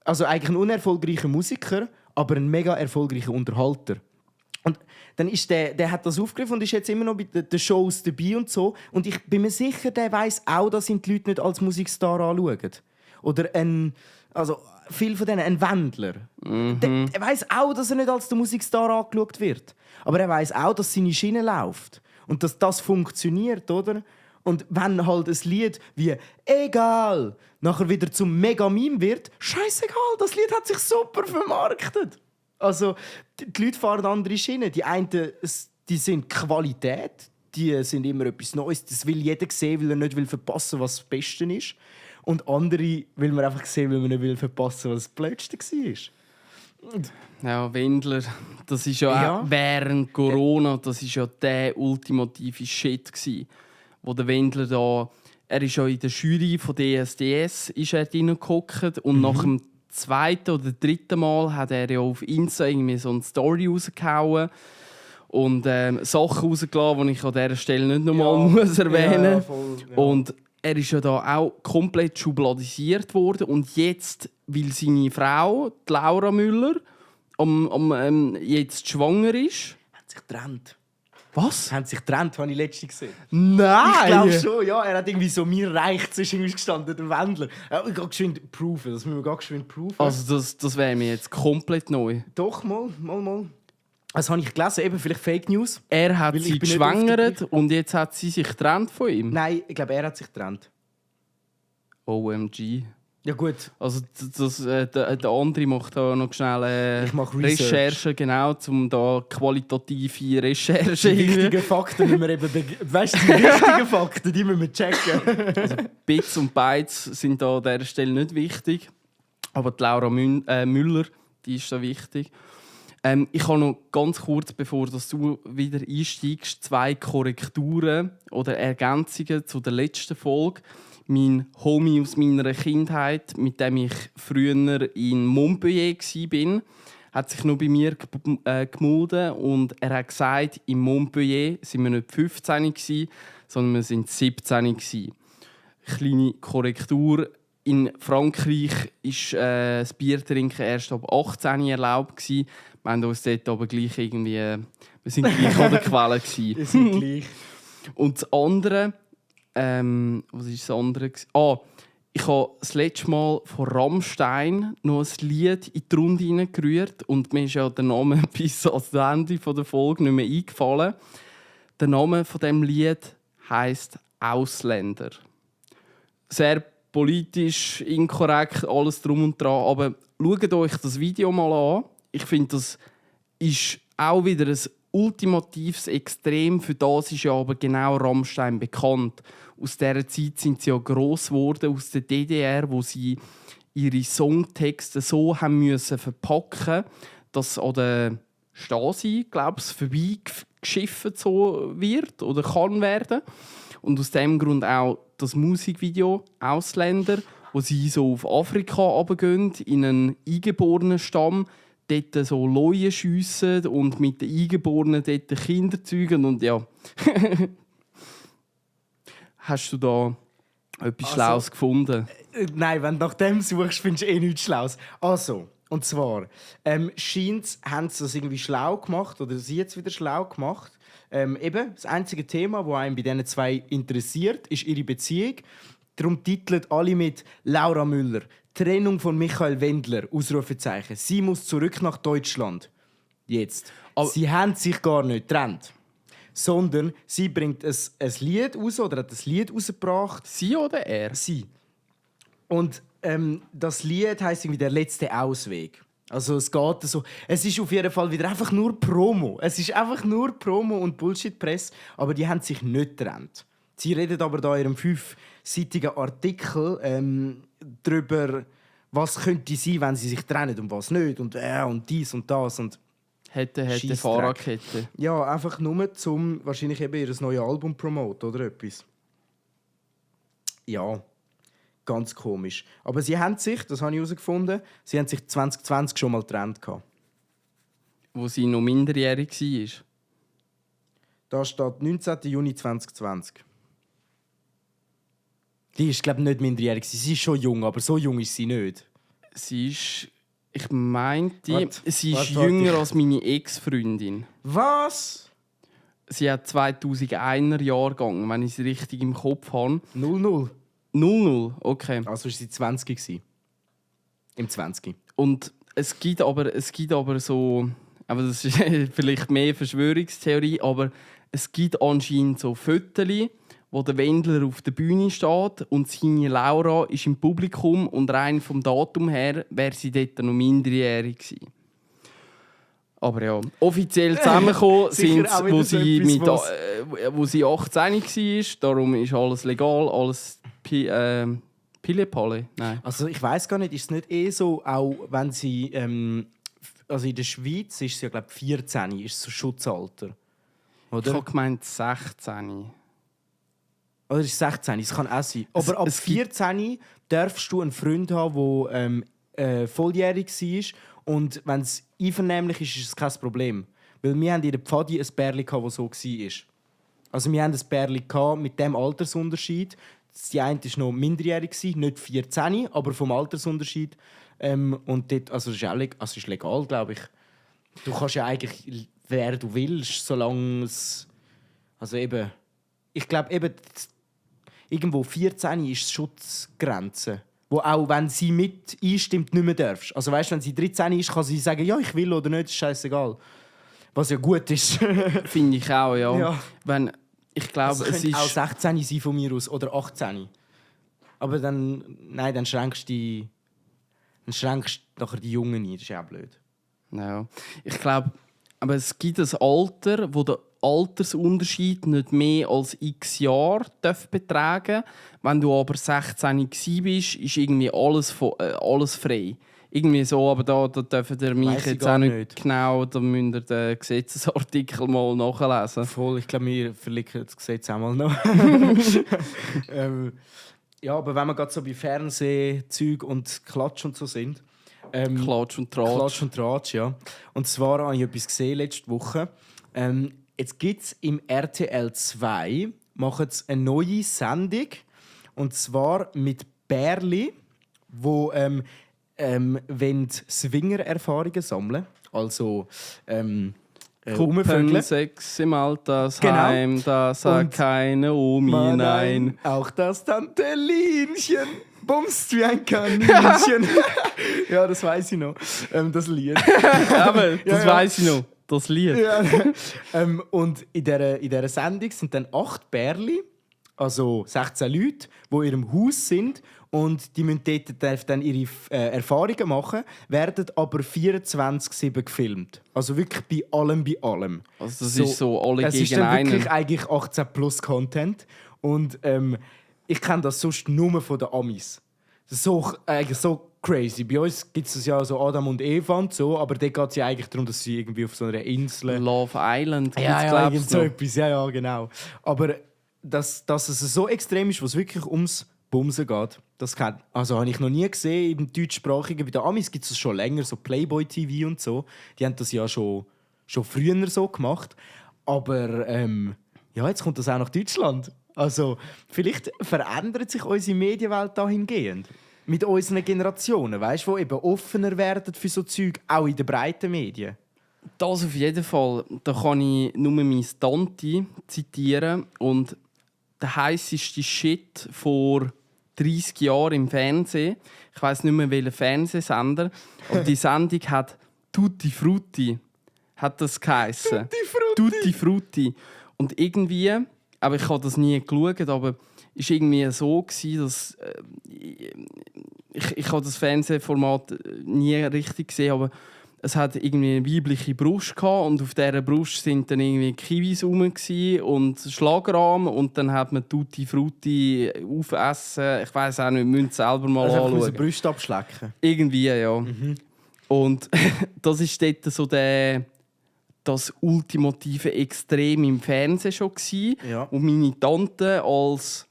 Also eigentlich ein unerfolgreicher Musiker, aber ein mega erfolgreicher Unterhalter. Und dann ist der hat das aufgegriffen und ist jetzt immer noch bei den Shows dabei und so. Und ich bin mir sicher, der weiß auch, dass ihn die Leute nicht als Musikstar anschauen. Oder viel von denen, ein Wendler. Der weiß auch, dass er nicht als der Musikstar angeschaut wird. Aber er weiß auch, dass seine Schiene läuft. Und dass das funktioniert, oder? Und wenn halt ein Lied wie «Egal» nachher wieder zum Mega-Meme wird, scheißegal, das Lied hat sich super vermarktet. Also, die Leute fahren andere Schienen. Die einen, die sind Qualität, die sind immer etwas Neues. Das will jeder sehen, weil er nicht verpassen will, was das Beste ist. Und andere will man einfach sehen, weil man nicht verpassen will, was das Blödste war. Ja, Wendler, das ist ja, Ja. Auch während Corona, das ist ja der ultimative Shit gsi, wo der Wendler da, er ist ja in der Jury von DSDS ist er reingehockt und nach dem zweiten oder dritten Mal hat er ja auf Insta irgendwie so eine Story rausgehauen und Sachen rausgelassen, die ich an dieser Stelle nicht nochmal muss erwähnen Ja, muss. voll, ja. Und er ist ja da auch komplett schubladisiert worden und jetzt, weil seine Frau, die Laura Müller, jetzt schwanger ist. Hat sich getrennt. Was? Haben sich getrennt, habe ich letztens gesehen. Nein! Ich glaube schon, ja. Er hat irgendwie so «Mir reicht's» ist irgendwie gestanden, der Wendler. Ja, ich gehe geschwind proofen, das müssen wir ganz geschwind proofen. Also das wäre mir jetzt komplett neu. Doch, mal. Das habe ich gelesen, eben vielleicht Fake News. Er hat Weil ich sie bin nicht geschwängert und jetzt hat sie sich getrennt von ihm. Nein, ich glaube, er hat sich getrennt. OMG. Ja gut, Also der andere macht da noch schnell Ich mache Research. Recherchen, genau, um da qualitative Recherche die wichtigen Fakten müssen wir eben... Weißt du, die wichtigen Fakten, die müssen wir checken. Bits und Bytes sind da an dieser Stelle nicht wichtig. Aber die Laura Müller, die ist da wichtig. Ich habe noch ganz kurz, bevor du wieder einsteigst, 2 Korrekturen oder Ergänzungen zu der letzten Folge. mein Homie aus meiner Kindheit, mit dem ich früher in Montpellier war, hat sich noch bei mir gemeldet und er hat gesagt, in Montpellier waren wir nicht 15 gewesen, sondern wir sind 17 gewesen. Kleine Korrektur: in Frankreich ist das Biertrinken erst ab 18 erlaubt gewesen. Wir haben uns dort aber gleich irgendwie, wir sind gleich an der Quelle gewesen. Wir sind gleich. Und das andere, was ist das andere? Ich habe das letzte Mal von Rammstein noch ein Lied in die Runde hineingerührt und mir ist ja der Name bis ans Ende der Folge nicht mehr eingefallen. Der Name von dem Lied heisst Ausländer. Sehr politisch inkorrekt, alles drum und dran, aber schaut euch das Video mal an. Ich finde, das ist auch wieder ein ultimatives Extrem. Für das ist ja aber genau Rammstein bekannt. Aus dieser Zeit sind sie ja gross geworden, aus der DDR, wo sie ihre Songtexte so haben müssen verpacken, dass an der Stasi, glaube ich, vorbeigeschifft so wird oder kann werden. Und aus diesem Grund auch das Musikvideo «Ausländer», wo sie so auf Afrika runtergehen, in einen eingeborenen Stamm, dort so Leute schiessen und mit den Eingeborenen dort Kinder zeugen. Und ja, hast du da etwas Schlaues gefunden? Nein, wenn du nach dem suchst, findest du nichts Schlaues. Also, und zwar, scheint haben sie das irgendwie schlau gemacht, oder sie jetzt wieder schlau gemacht. Eben, das einzige Thema, das einen bei diesen zwei interessiert, ist ihre Beziehung. Darum titeln alle mit «Laura Müller, Trennung von Michael Wendler, Ausrufezeichen. Sie muss zurück nach Deutschland.» Jetzt. Aber sie haben sich gar nicht getrennt. Sondern sie bringt ein Lied raus, oder hat ein Lied rausgebracht. Sie oder er? Sie. Und das Lied heisst irgendwie «Der letzte Ausweg». Also es geht so. Es ist auf jeden Fall wieder einfach nur Promo. Es ist einfach nur Promo und Bullshit-Presse. Aber die haben sich nicht getrennt. Sie reden aber da in einem 5-seitigen Artikel darüber, was könnte sein, wenn sie sich trennen und was nicht. Und dies und das. Und hätte Fahrradkette. ja, einfach nur zum wahrscheinlich eben ihr neues Album promoten oder etwas. Ja, ganz komisch. Aber sie haben sich, das habe ich herausgefunden, sie haben sich 2020 schon mal getrennt. Wo sie noch minderjährig war. Da steht 19. Juni 2020. Die ist, glaube ich, nicht minderjährig. Sie ist schon jung, aber so jung ist sie nicht. Sie ist... Ich meinte, sie ist Warte, jünger als meine Ex-Freundin. Was? Sie hat 2001er Jahrgang, wenn ich sie richtig im Kopf habe. 00. 00, okay. Also war sie 20 gewesen. Im 20. Und es gibt aber so... Aber das ist vielleicht mehr Verschwörungstheorie, aber es gibt anscheinend so Fotos, wo der Wendler auf der Bühne steht und seine Laura ist im Publikum und rein vom Datum her wäre sie dort noch minderjährig gewesen. Aber ja, offiziell zusammengekommen sind sie, wo sie 18 war. Darum ist alles legal, alles Pille-Palle. Nein. Also ich weiß gar nicht, ist es nicht so, auch wenn sie... also in der Schweiz ist sie ja, glaube ich, 14, ist so Schutzalter. Oder? Ich habe gemeint 16. Oder ist es 16? Es kann auch sein. Aber ab 14 darfst du einen Freund haben, der volljährig war. Und wenn es einvernehmlich ist, ist es kein Problem. Weil wir hatten in der Pfadi ein Pärchen, das so war. Also wir hatten ein Pärchen mit diesem Altersunterschied. Die eine war noch minderjährig, nicht 14, aber vom Altersunterschied. Und dort, also es ist legal, glaube ich. Du kannst ja eigentlich, wer du willst, solange es... Also eben... Ich glaube eben, irgendwo 14 ist die Schutzgrenze. Wo auch, wenn sie mit einstimmt, nicht mehr darfst. Also weißt, wenn sie 13 ist, kann sie sagen, ja, ich will oder nicht, ist scheißegal. Was ja gut ist. Finde ich auch, ja. Ja. Ich glaube, also es könnte auch 16 sein von mir aus oder 18. Aber dann schränkst du nachher die Jungen ein. Das ist ja auch blöd. Ja. Ich glaube, aber es gibt ein Alter, wo der Altersunterschied nicht mehr als x Jahre betragen darf. Wenn du aber 16 bist, ist irgendwie alles frei. Irgendwie so, aber da dürfen ihr mich jetzt auch nicht genau, da müsst ihr den Gesetzesartikel mal nachlesen. Voll, ich glaube, wir verlinken das Gesetz auch mal noch. Ja, aber wenn wir gerade so bei Fernsehzeug und Klatsch und so sind. Klatsch und Tratsch. Klatsch und Tratsch, ja. Und zwar habe ich etwas gesehen letzte Woche. Jetzt gibt es im RTL 2 machen sie eine neue Sendung. Und zwar mit Bärli, wo Swinger-Erfahrungen sammeln. Also rumvögeln. Sex im Altersheim, da sagt Und keine Omi nein. Auch das Tante Linchen bumst wie ein Kaninchen. Ja, das weiß ich noch. Das Lied. Aber das ja. weiss ich noch. Das Lied. Ja. Und in dieser Sendung sind dann 8 Bärli, also 16 Leute, die in ihrem Haus sind und die müssen dort dann ihre Erfahrungen machen, werden aber 24/7 gefilmt. Also wirklich bei allem. Also das ist so alle es gegen ist dann einen. wirklich eigentlich 18+ Content. Und ich kenne das sonst nur von den Amis. Das ist so crazy. Bei uns gibt es ja so Adam und Eva und so, aber dort geht es ja eigentlich darum, dass sie irgendwie auf so einer Insel... Love Island gibt's, Ja, glaubst irgend du so noch? etwas. Ja, genau. Aber dass es so extrem ist, was wirklich ums Bumsen geht, das habe ich noch nie gesehen im deutschsprachigen. Bei den Amis gibt es schon länger, so Playboy TV und so. Die haben das ja schon früher so gemacht. Aber jetzt kommt das auch nach Deutschland. Also vielleicht verändert sich unsere Medienwelt dahingehend. Mit unseren Generationen, weißt du, die eben offener werden für so Zeug, auch in den breiten Medien. Das auf jeden Fall. Da kann ich nur meine Tante zitieren. Und der heisseste Shit vor 30 Jahren im Fernsehen. Ich weiss nicht mehr, welcher Fernsehsender. Aber die Sendung hat Tutti Frutti. Hat das geheissen. Tutti Frutti. Und irgendwie, aber ich habe das nie geschaut, aber es war irgendwie so, dass ich habe das Fernsehformat nie richtig gesehen, aber es hat irgendwie eine weibliche Brust gehabt und auf dieser Brust sind dann irgendwie Kiwis rum und Schlagrahm und dann hat man Tutti Frutti aufessen. Ich weiß auch nicht, wir müssen es selber mal Also anschauen. unsere Brüste abschlecken. Irgendwie, ja. Und das ist dort so das ultimative Extrem im Fernsehen schon gsi, Ja. und meine Tante als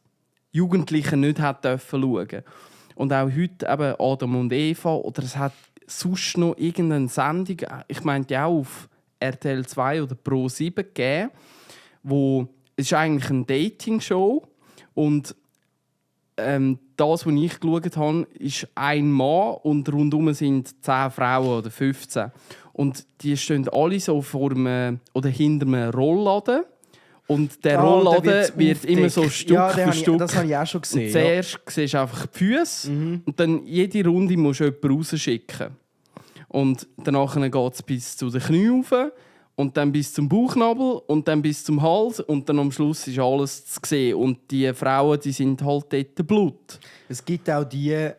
Jugendliche nicht hat schauen. Und auch heute eben Adam und Eva, oder es hat sonst noch irgendeine Sendung, ich meinte auch auf RTL 2 oder Pro 7 gegeben, wo es ist eigentlich eine Dating-Show und das, was ich geschaut habe, ist ein Mann und rundum sind 10 Frauen oder 15. Und die stehen alle so vor einem, oder hinter einem Rollladen. Und der Rollladen wird immer so Stück für Stück. Das habe ich auch schon gesehen. Und zuerst siehst du einfach die Füße und dann jede Runde musst du jemanden rausschicken. Und danach geht es bis zu den Knien rauf und dann bis zum Bauchnabel und dann bis zum Hals und dann am Schluss ist alles zu sehen. Und die Frauen, die sind halt dort Blut. Es gibt auch die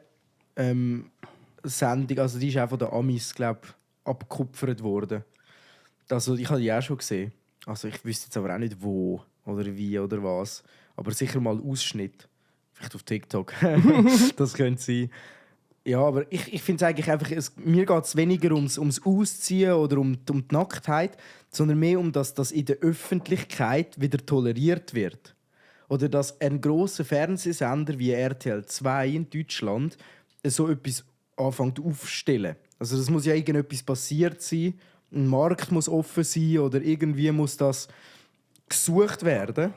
Sendung, also die ist auch von den Amis, glaube ich, abgekupfert worden. Also ich habe die auch schon gesehen. Also ich wüsste jetzt aber auch nicht wo oder wie oder was. Aber sicher mal Ausschnitt. Vielleicht auf TikTok. Das könnte sein. Ja, aber ich finde es eigentlich einfach, mir geht es weniger ums Ausziehen oder um die Nacktheit, sondern mehr um dass das in der Öffentlichkeit wieder toleriert wird. Oder dass ein grosser Fernsehsender wie RTL 2 in Deutschland so etwas anfängt aufzustellen. Also das muss ja irgendetwas passiert sein, ein Markt muss offen sein oder irgendwie muss das gesucht werden.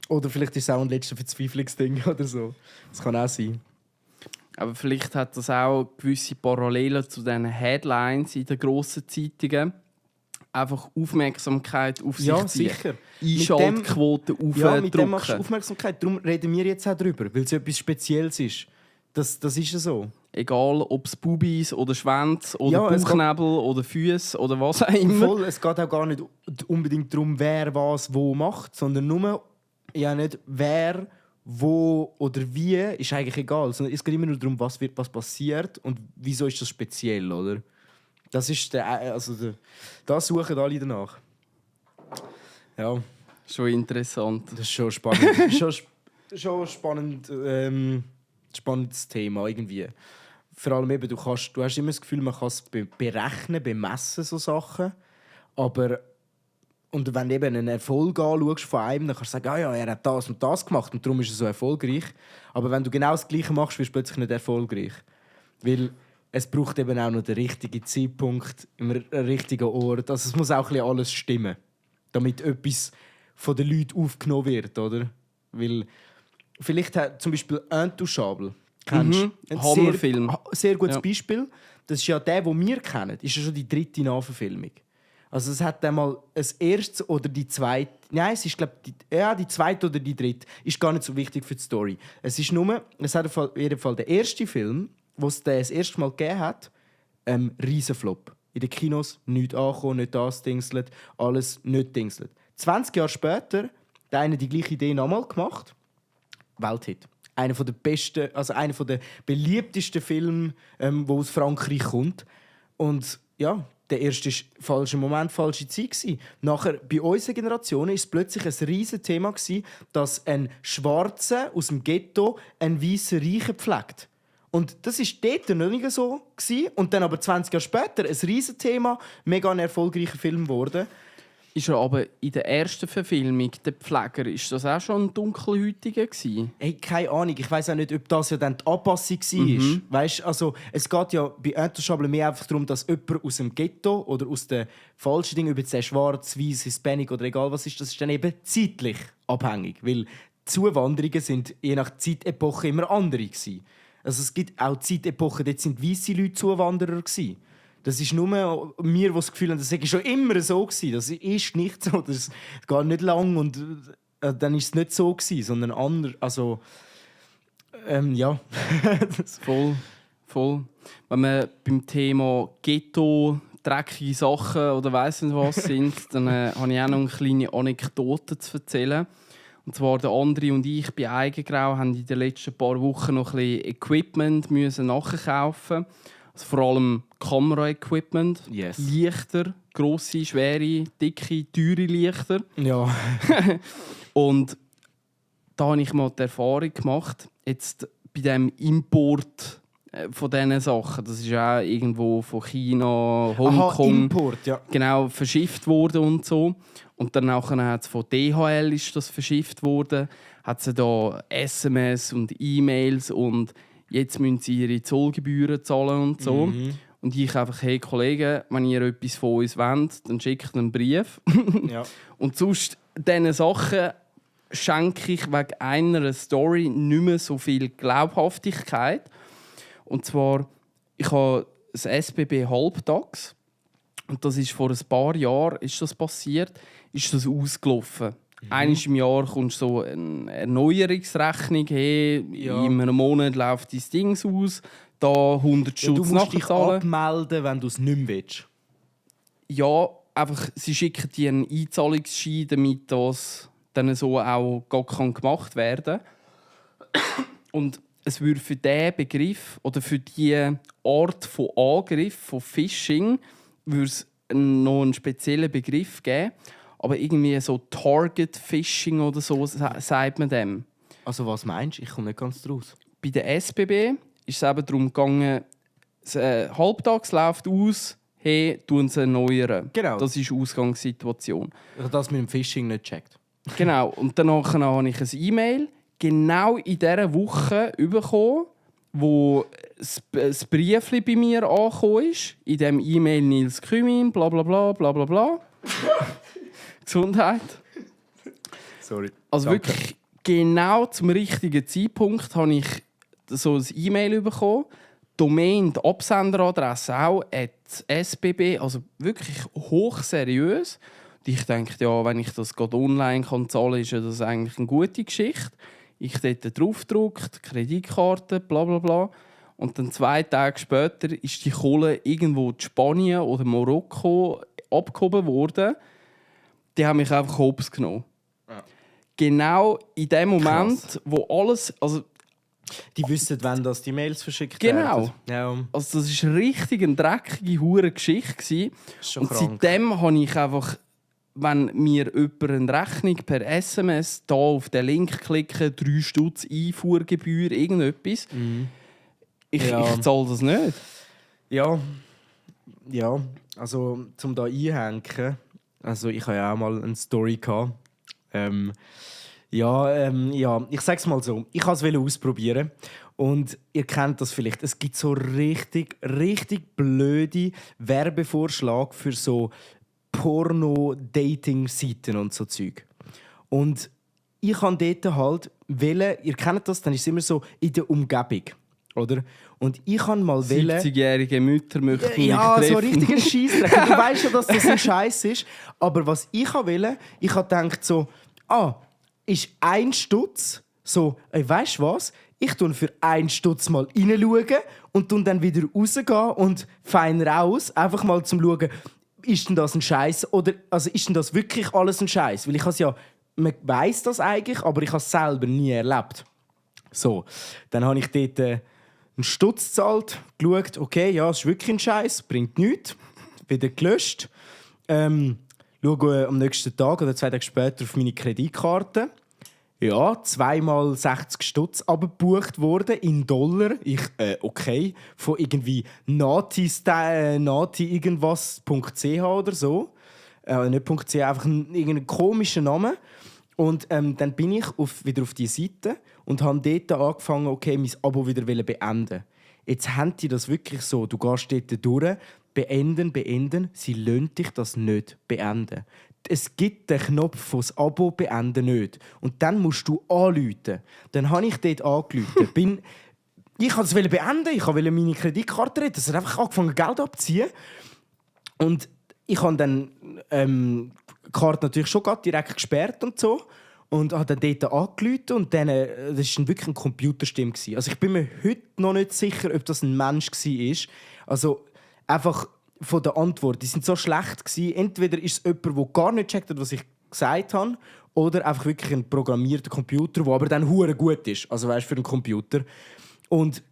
Oder vielleicht ist es auch ein letztes Verzweiflungsding oder so. Das kann auch sein. Aber vielleicht hat das auch gewisse Parallelen zu den Headlines in den grossen Zeitungen. Einfach Aufmerksamkeit auf sich Ja, ziehen. sicher. Einschaltquoten Ja, mit dem machst du aufdrücken. Aufmerksamkeit. Darum reden wir jetzt auch darüber, weil es etwas Spezielles ist. Das ist ja so. Egal, ob es Bubis oder Schwänze oder Ja, es Bauchnabel oder Füße oder was auch immer. Voll, es geht auch gar nicht unbedingt darum, wer was wo macht, sondern nur ja nicht wer wo oder wie ist eigentlich egal, sondern es geht immer nur darum, was passiert und wieso ist das speziell, oder? Das ist da suchen alle danach. Ja, Schon interessant. das ist schon spannend. schon spannend, spannendes Thema irgendwie. Vor allem eben, du hast immer das Gefühl, man kann es berechnen, bemessen, so Sachen. Aber Und wenn du eben einen Erfolg anschaust von einem, dann kannst du sagen, ja, er hat das und das gemacht und darum ist er so erfolgreich. Aber wenn du genau das Gleiche machst, wirst du plötzlich nicht erfolgreich. Weil es braucht eben auch noch den richtigen Zeitpunkt, im richtigen Ort. Also es muss auch ein bisschen alles stimmen, damit etwas von den Leuten aufgenommen wird, oder? Weil vielleicht hat zum Beispiel «Intouchable». Kennst du? Ein Hammerfilm. Sehr gutes Ja. Beispiel. Das ist ja der, den wir kennen. Ist ja schon die 3. Nachverfilmung. Also es hat einmal das erste oder die zweite... Nein, es ist glaube die zweite oder die dritte. Ist gar nicht so wichtig für die Story. Es hat auf jeden Fall der erste Film, den es das erste Mal gegeben hat, Riesenflop. In den Kinos nichts angekommen, nicht das dingselt, alles nicht dingselt. 20 Jahre später hat einer die gleiche Idee nochmal gemacht. Welthit. Einer der besten, also einer der beliebtesten Filme, der aus Frankreich kommt. Und ja, der erste war falscher Moment, falsche Zeit gewesen. Nachher, bei unserer Generation, war es plötzlich ein riesiges Thema gewesen, dass ein Schwarzer aus dem Ghetto einen weißen Reichen pflegt. Und das war dort noch nicht so gewesen. Und dann aber 20 Jahre später ein riesiges Thema, mega ein erfolgreicher Film geworden. Ist er aber in der ersten Verfilmung, der Pfleger, ist das auch schon ein Dunkelhäutiger gewesen? Hey, keine Ahnung. Ich weiss auch nicht, ob das ja dann die Anpassung war. Weißt, also, es geht ja bei «Intouchable» mehr einfach darum, dass jemand aus dem Ghetto oder aus den falschen Dingen, ob jetzt schwarz, weiß, hispanic oder egal was ist, das ist dann eben zeitlich abhängig. Weil die Zuwanderungen sind je nach Zeitepoche immer andere gewesen. Also es gibt auch Zeitepochen, dort sind weisse Leute Zuwanderer gewesen. Das ist nur mir, die das Gefühl haben, das war schon immer so gewesen. Das ist nicht so. Das geht nicht lang und dann ist es nicht so gewesen, sondern anders. Also ja. Voll. Wenn wir beim Thema Ghetto, dreckige Sachen oder weiss nicht was sind, dann habe ich auch noch eine kleine Anekdote zu erzählen. Und zwar der André und ich bei Eigengrau haben in den letzten paar Wochen noch ein bisschen Equipment nachkaufen. Also vor allem Kamera-Equipment, Yes. Lichter, grosse, schwere, dicke, teure Lichter. Ja. Und da habe ich mal die Erfahrung gemacht, jetzt bei dem Import von diesen Sachen, das ist auch irgendwo von China, Hongkong, Aha, Import, ja. genau, verschifft worden und so. Und dann hat es von DHL ist das verschifft worden, hat sie da SMS und E-Mails und jetzt müssen sie ihre Zollgebühren zahlen und so. Und ich einfach, hey Kollegen, wenn ihr etwas von uns wollt, dann schickt einen Brief. Ja. Und sonst diesen Sachen schenke ich wegen einer Story nicht mehr so viel Glaubhaftigkeit. Und zwar, ich habe das SBB halbtags. Und das ist vor ein paar Jahren ist das passiert, ist das ausgelaufen. Einmal im Jahr kommt so eine Erneuerungsrechnung, hey, Ja. in einem Monat läuft dein Ding aus, da 100 Ja, du Schutz musst dich nachzahlen. abmelden, wenn du es nicht mehr willst. Ja, einfach, sie schicken dir einen Einzahlungsschein, damit das dann so auch gar gemacht werden kann. Und es würde für diesen Begriff oder für diese Art von Angriff, von Phishing, würde es noch einen speziellen Begriff geben. Aber irgendwie so Target-Phishing oder so sagt man dem. Also was meinst du? Ich komme nicht ganz draus. Bei der SBB ist es eben darum gegangen, halbtags läuft aus, hey, tun sie erneuern. Genau. Das ist die Ausgangssituation. Ich habe das mit dem Phishing nicht gecheckt. Genau. Und danach habe ich ein E-Mail genau in dieser Woche bekommen, wo das Briefchen bei mir angekommen ist. In diesem E-Mail Nils Kümin, bla bla bla bla bla bla. Gesundheit. Sorry. Also Danke. wirklich genau zum richtigen Zeitpunkt habe ich so ein E-Mail bekommen. Domain, die Absenderadresse auch, @sbb, also wirklich hochseriös. Und ich denke, ja, wenn ich das gerade online kann zahlen kann, ist ja das eigentlich eine gute Geschichte. Ich dort draufgedruckt, Kreditkarte, bla bla bla. Und dann 2 Tage später ist die Kohle irgendwo in Spanien oder Marokko abgehoben worden. Die haben mich einfach hops genommen. Ja. Genau in dem Moment, Krass. wo alles... Also, Die wissen, wenn das die Mails verschickt Genau. werden. Ja, also das war richtig eine dreckige hure Geschichte gewesen. ist schon Und krank. seitdem habe ich einfach, wenn mir jemand eine Rechnung per SMS da auf den Link klicken, 3 Stutz Einfuhrgebühr, irgendetwas, ich zahle das nicht. Ja, also zum da einhängen. Also ich habe ja auch mal eine Story gehabt. Ich sag's mal so. Ich wollte es ausprobieren. Und ihr kennt das vielleicht. Es gibt so richtig, richtig blöde Werbevorschläge für so Porno-Dating-Seiten und so Zeug. Und ich kann dort halt wählen, ihr kennt das, dann ist es immer so in der Umgebung. Oder? Und ich kann mal wählen. 70-jährige Mütter möchten ja, mich so treffen. richtiger Scheissdreck. Du weißt ja, dass das ein Scheiß ist. Aber was ich wählen, ich habe gedacht so, ist 1 Stutz so, weißt du was? Ich tue für 1 Stutz mal reinschauen und dann wieder rausgehen und fein raus, einfach mal zum schauen, ist denn das ein Scheiß oder also ist denn das wirklich alles ein Scheiß? Weil ich has ja, man weiss das eigentlich, aber ich habe es selber nie erlebt. So, dann habe ich dort einen Stutz gezahlt, geschaut, okay, ja, es ist wirklich ein Scheiß, bringt nichts, wieder gelöscht. Schaue am nächsten Tag oder 2 Tage später auf meine Kreditkarte. Ja, 2x 60 Stutz abgebucht worden in $. Ich, okay, von irgendwie nati-irgendwas.ch oder so. Nicht .ch, einfach irgendeinen komischen Namen. Und dann bin ich wieder auf die Seite und habe dort angefangen, okay, mein Abo wieder beenden. Jetzt haben die das wirklich so, du gehst dort durch, beenden, sie lassen dich das nicht beenden. Es gibt den Knopf für das Abo beenden nicht. Und dann musst du anrufen. Dann habe ich dort angerufen. Ich wollte es beenden, ich wollte meine Kreditkarte retten. Es hat einfach angefangen, Geld abzuziehen. Und ich habe dann die Karte natürlich schon direkt gesperrt und so. Und habe dann dort angerufen und dann, das war wirklich eine Computerstimme. Also ich bin mir heute noch nicht sicher, ob das ein Mensch war. Also einfach von der Antwort. Die sind so schlecht gewesen. Entweder ist es jemand, der gar nicht checkt, was ich gesagt habe, oder einfach wirklich ein programmierter Computer, der aber dann hure gut ist. Also weißt, für einen Computer. Und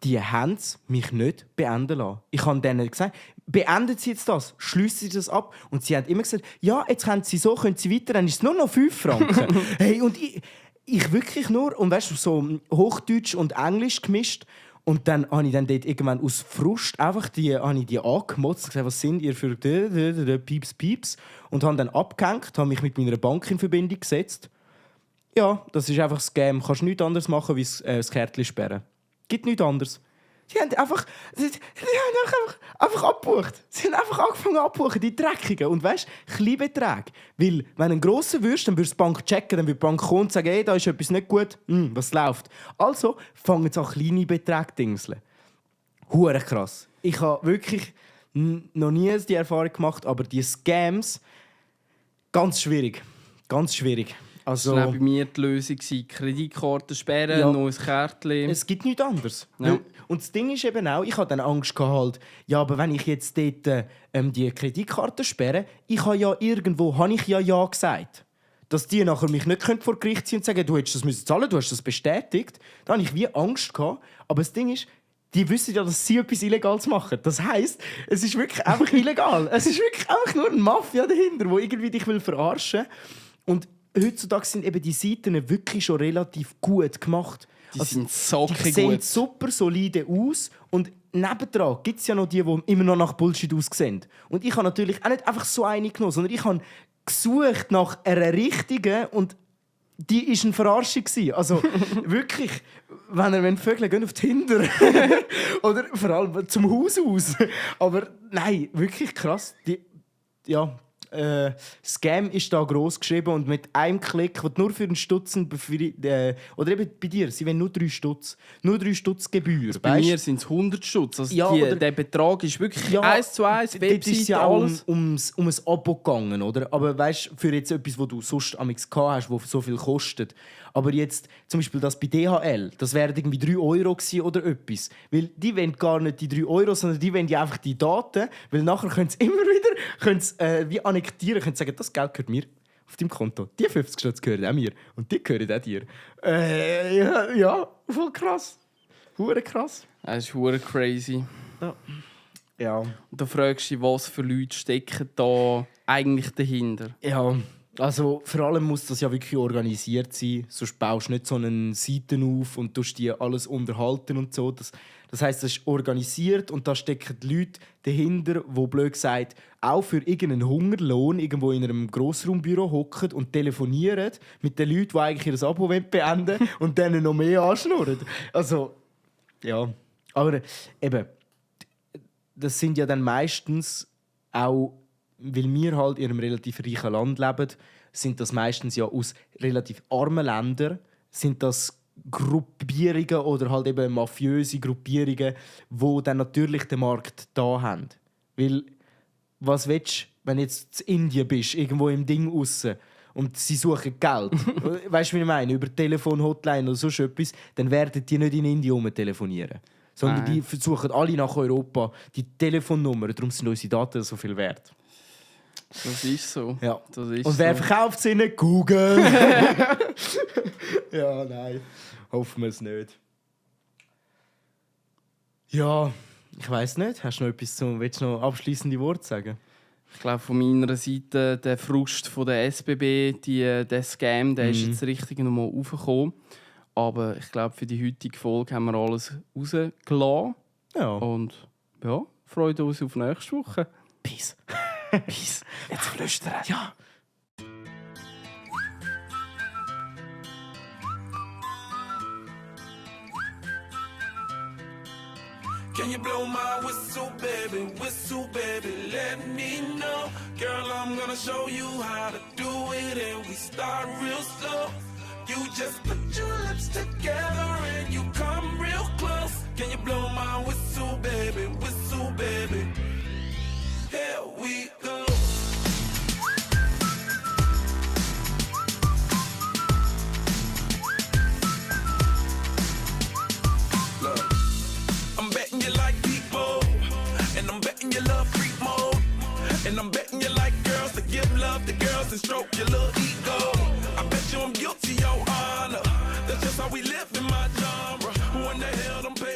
die haben es mich nicht beenden lassen. Ich habe denen gesagt, beenden Sie jetzt das, schliessen Sie das ab. Und sie haben immer gesagt, ja, jetzt können Sie weiter, dann ist es nur noch 5 Franken. Hey, und ich wirklich nur, und weißt du, so Hochdeutsch und Englisch gemischt. Und dann habe ich dann dort irgendwann aus Frust einfach die angemotzt und gesagt, was sind ihr für Pieps. Und habe dann abgehängt, habe mich mit meiner Bank in Verbindung gesetzt. Ja, das ist einfach ein Scam. Du kannst nichts anderes machen, als das Kärtchen sperren. Gibt nichts anderes. Sie haben einfach abgebucht. Sie haben einfach angefangen abzubuchen, die Dreckigen. Und weißt du, Kleinbeträge. Weil, wenn du ein grosser wirst, dann wirst du die Bank checken, dann wird die Bank kommen und sagen, hey, da ist etwas nicht gut, was läuft. Also fangen sie an kleine Beträge zu dingseln. Hure krass. Ich habe wirklich noch nie die Erfahrung gemacht, aber die Scams, ganz schwierig. Ganz schwierig. Also, das war bei mir die Lösung. Kreditkarte sperren, Ja. neues Kärtchen. es gibt nichts anderes. Ja. Und das Ding ist eben auch, ich hatte dann Angst gehabt, ja, aber wenn ich jetzt dort die Kreditkarte sperre, ich habe ja gesagt. Dass die nachher mich nicht vor Gericht ziehen und sagen, du hättest das müssen zahlen, du hast das bestätigt. Da hatte ich wie Angst gehabt. Aber das Ding ist, die wissen ja, dass sie etwas Illegales machen. Das heisst, es ist wirklich einfach illegal. Es ist wirklich einfach nur eine Mafia dahinter, die irgendwie dich verarschen will. Und heutzutage sind eben die Seiten wirklich schon relativ gut gemacht. Die sind sackig Die sehen gut. super solide aus und nebendran gibt es ja noch die immer noch nach Bullshit aussehen. Und ich habe natürlich auch nicht einfach so eine genommen, sondern ich habe gesucht nach einer richtigen und die war eine Verarschung. Also wirklich, wenn Vögel gehen auf Tinder oder vor allem zum Haus aus. Aber nein, wirklich krass. Scam ist da gross geschrieben und mit einem Klick, wo du nur für einen Stutz oder eben bei dir, sie wollen nur 3 Stutz. Nur 3 Stutz Gebühr. Bei mir sind es 100 Stutz. Also Ja, oder- der Betrag ist wirklich Ja, 1:1, dort ist Webseite, ja auch alles. um ein Abo gegangen, oder? Aber weißt, für jetzt etwas, das du sonst amigs gehabt hast, das so viel kostet. Aber jetzt zum Beispiel das bei DHL, das wären irgendwie 3 Euro gewesen oder etwas. Weil die wollen gar nicht die 3 Euro, sondern die wollen ja einfach die Daten, weil nachher können sie immer wieder wie annektieren, können sagen, das Geld gehört mir auf deinem Konto. Die 50 Stutz gehören auch mir und die gehören auch dir. Ja, voll krass. Hure krass. Das ist hure crazy. Ja. Und da fragst du dich, was für Leute stecken da eigentlich dahinter. Ja, also vor allem muss das ja wirklich organisiert sein. Sonst baust du nicht so eine Seite auf und tust die alles unterhalten und so. Das Das heisst, es ist organisiert und da stecken die Leute dahinter, die blöd gesagt auch für irgendeinen Hungerlohn irgendwo in einem Grossraumbüro hocken und telefonieren mit den Leuten, die eigentlich ihr Abo beenden wollen und denen noch mehr anschnurren. Also, ja. Aber eben, das sind ja dann meistens auch, weil wir halt in einem relativ reichen Land leben, sind das meistens ja aus relativ armen Ländern, sind das Gruppierungen oder halt eben mafiöse Gruppierungen, die dann natürlich den Markt da haben. Weil, was willst du, wenn du jetzt in Indien bist, irgendwo im Ding raus und sie suchen Geld? Weißt du, wie ich meine? Über Telefon-Hotline oder so etwas, dann werden die nicht in Indien telefonieren. Sondern die versuchen alle nach Europa die Telefonnummer, darum sind unsere Daten so viel wert. Das ist so. Ja. Das ist und wer so. verkauft sie nicht? Google! Ja, nein. Hoffen wir es nicht. Ja, ich weiss nicht. Hast du noch etwas willst du noch abschliessende Worte sagen? Ich glaube, von meiner Seite der Frust von der SBB, der Scam, der ist jetzt richtig nochmal aufgekommen. Aber ich glaube, für die heutige Folge haben wir alles rausgelassen. Ja. Und ja, freuen uns auf nächste Woche. Peace. Peace. Jetzt flüstern. Ja. Can you blow my whistle, baby? Whistle, baby, let me know. Girl, I'm gonna show you how to do it, and we start real slow. You just put your lips together and you come real close. Can you blow my whistle, baby? Whistle, baby. Here we go. Look, I'm betting you like people, and I'm betting you love freak mode, and I'm betting you like girls to give love to girls and stroke your little ego. I bet you I'm guilty, your honor. That's just how we live in my genre. Who in the hell done paid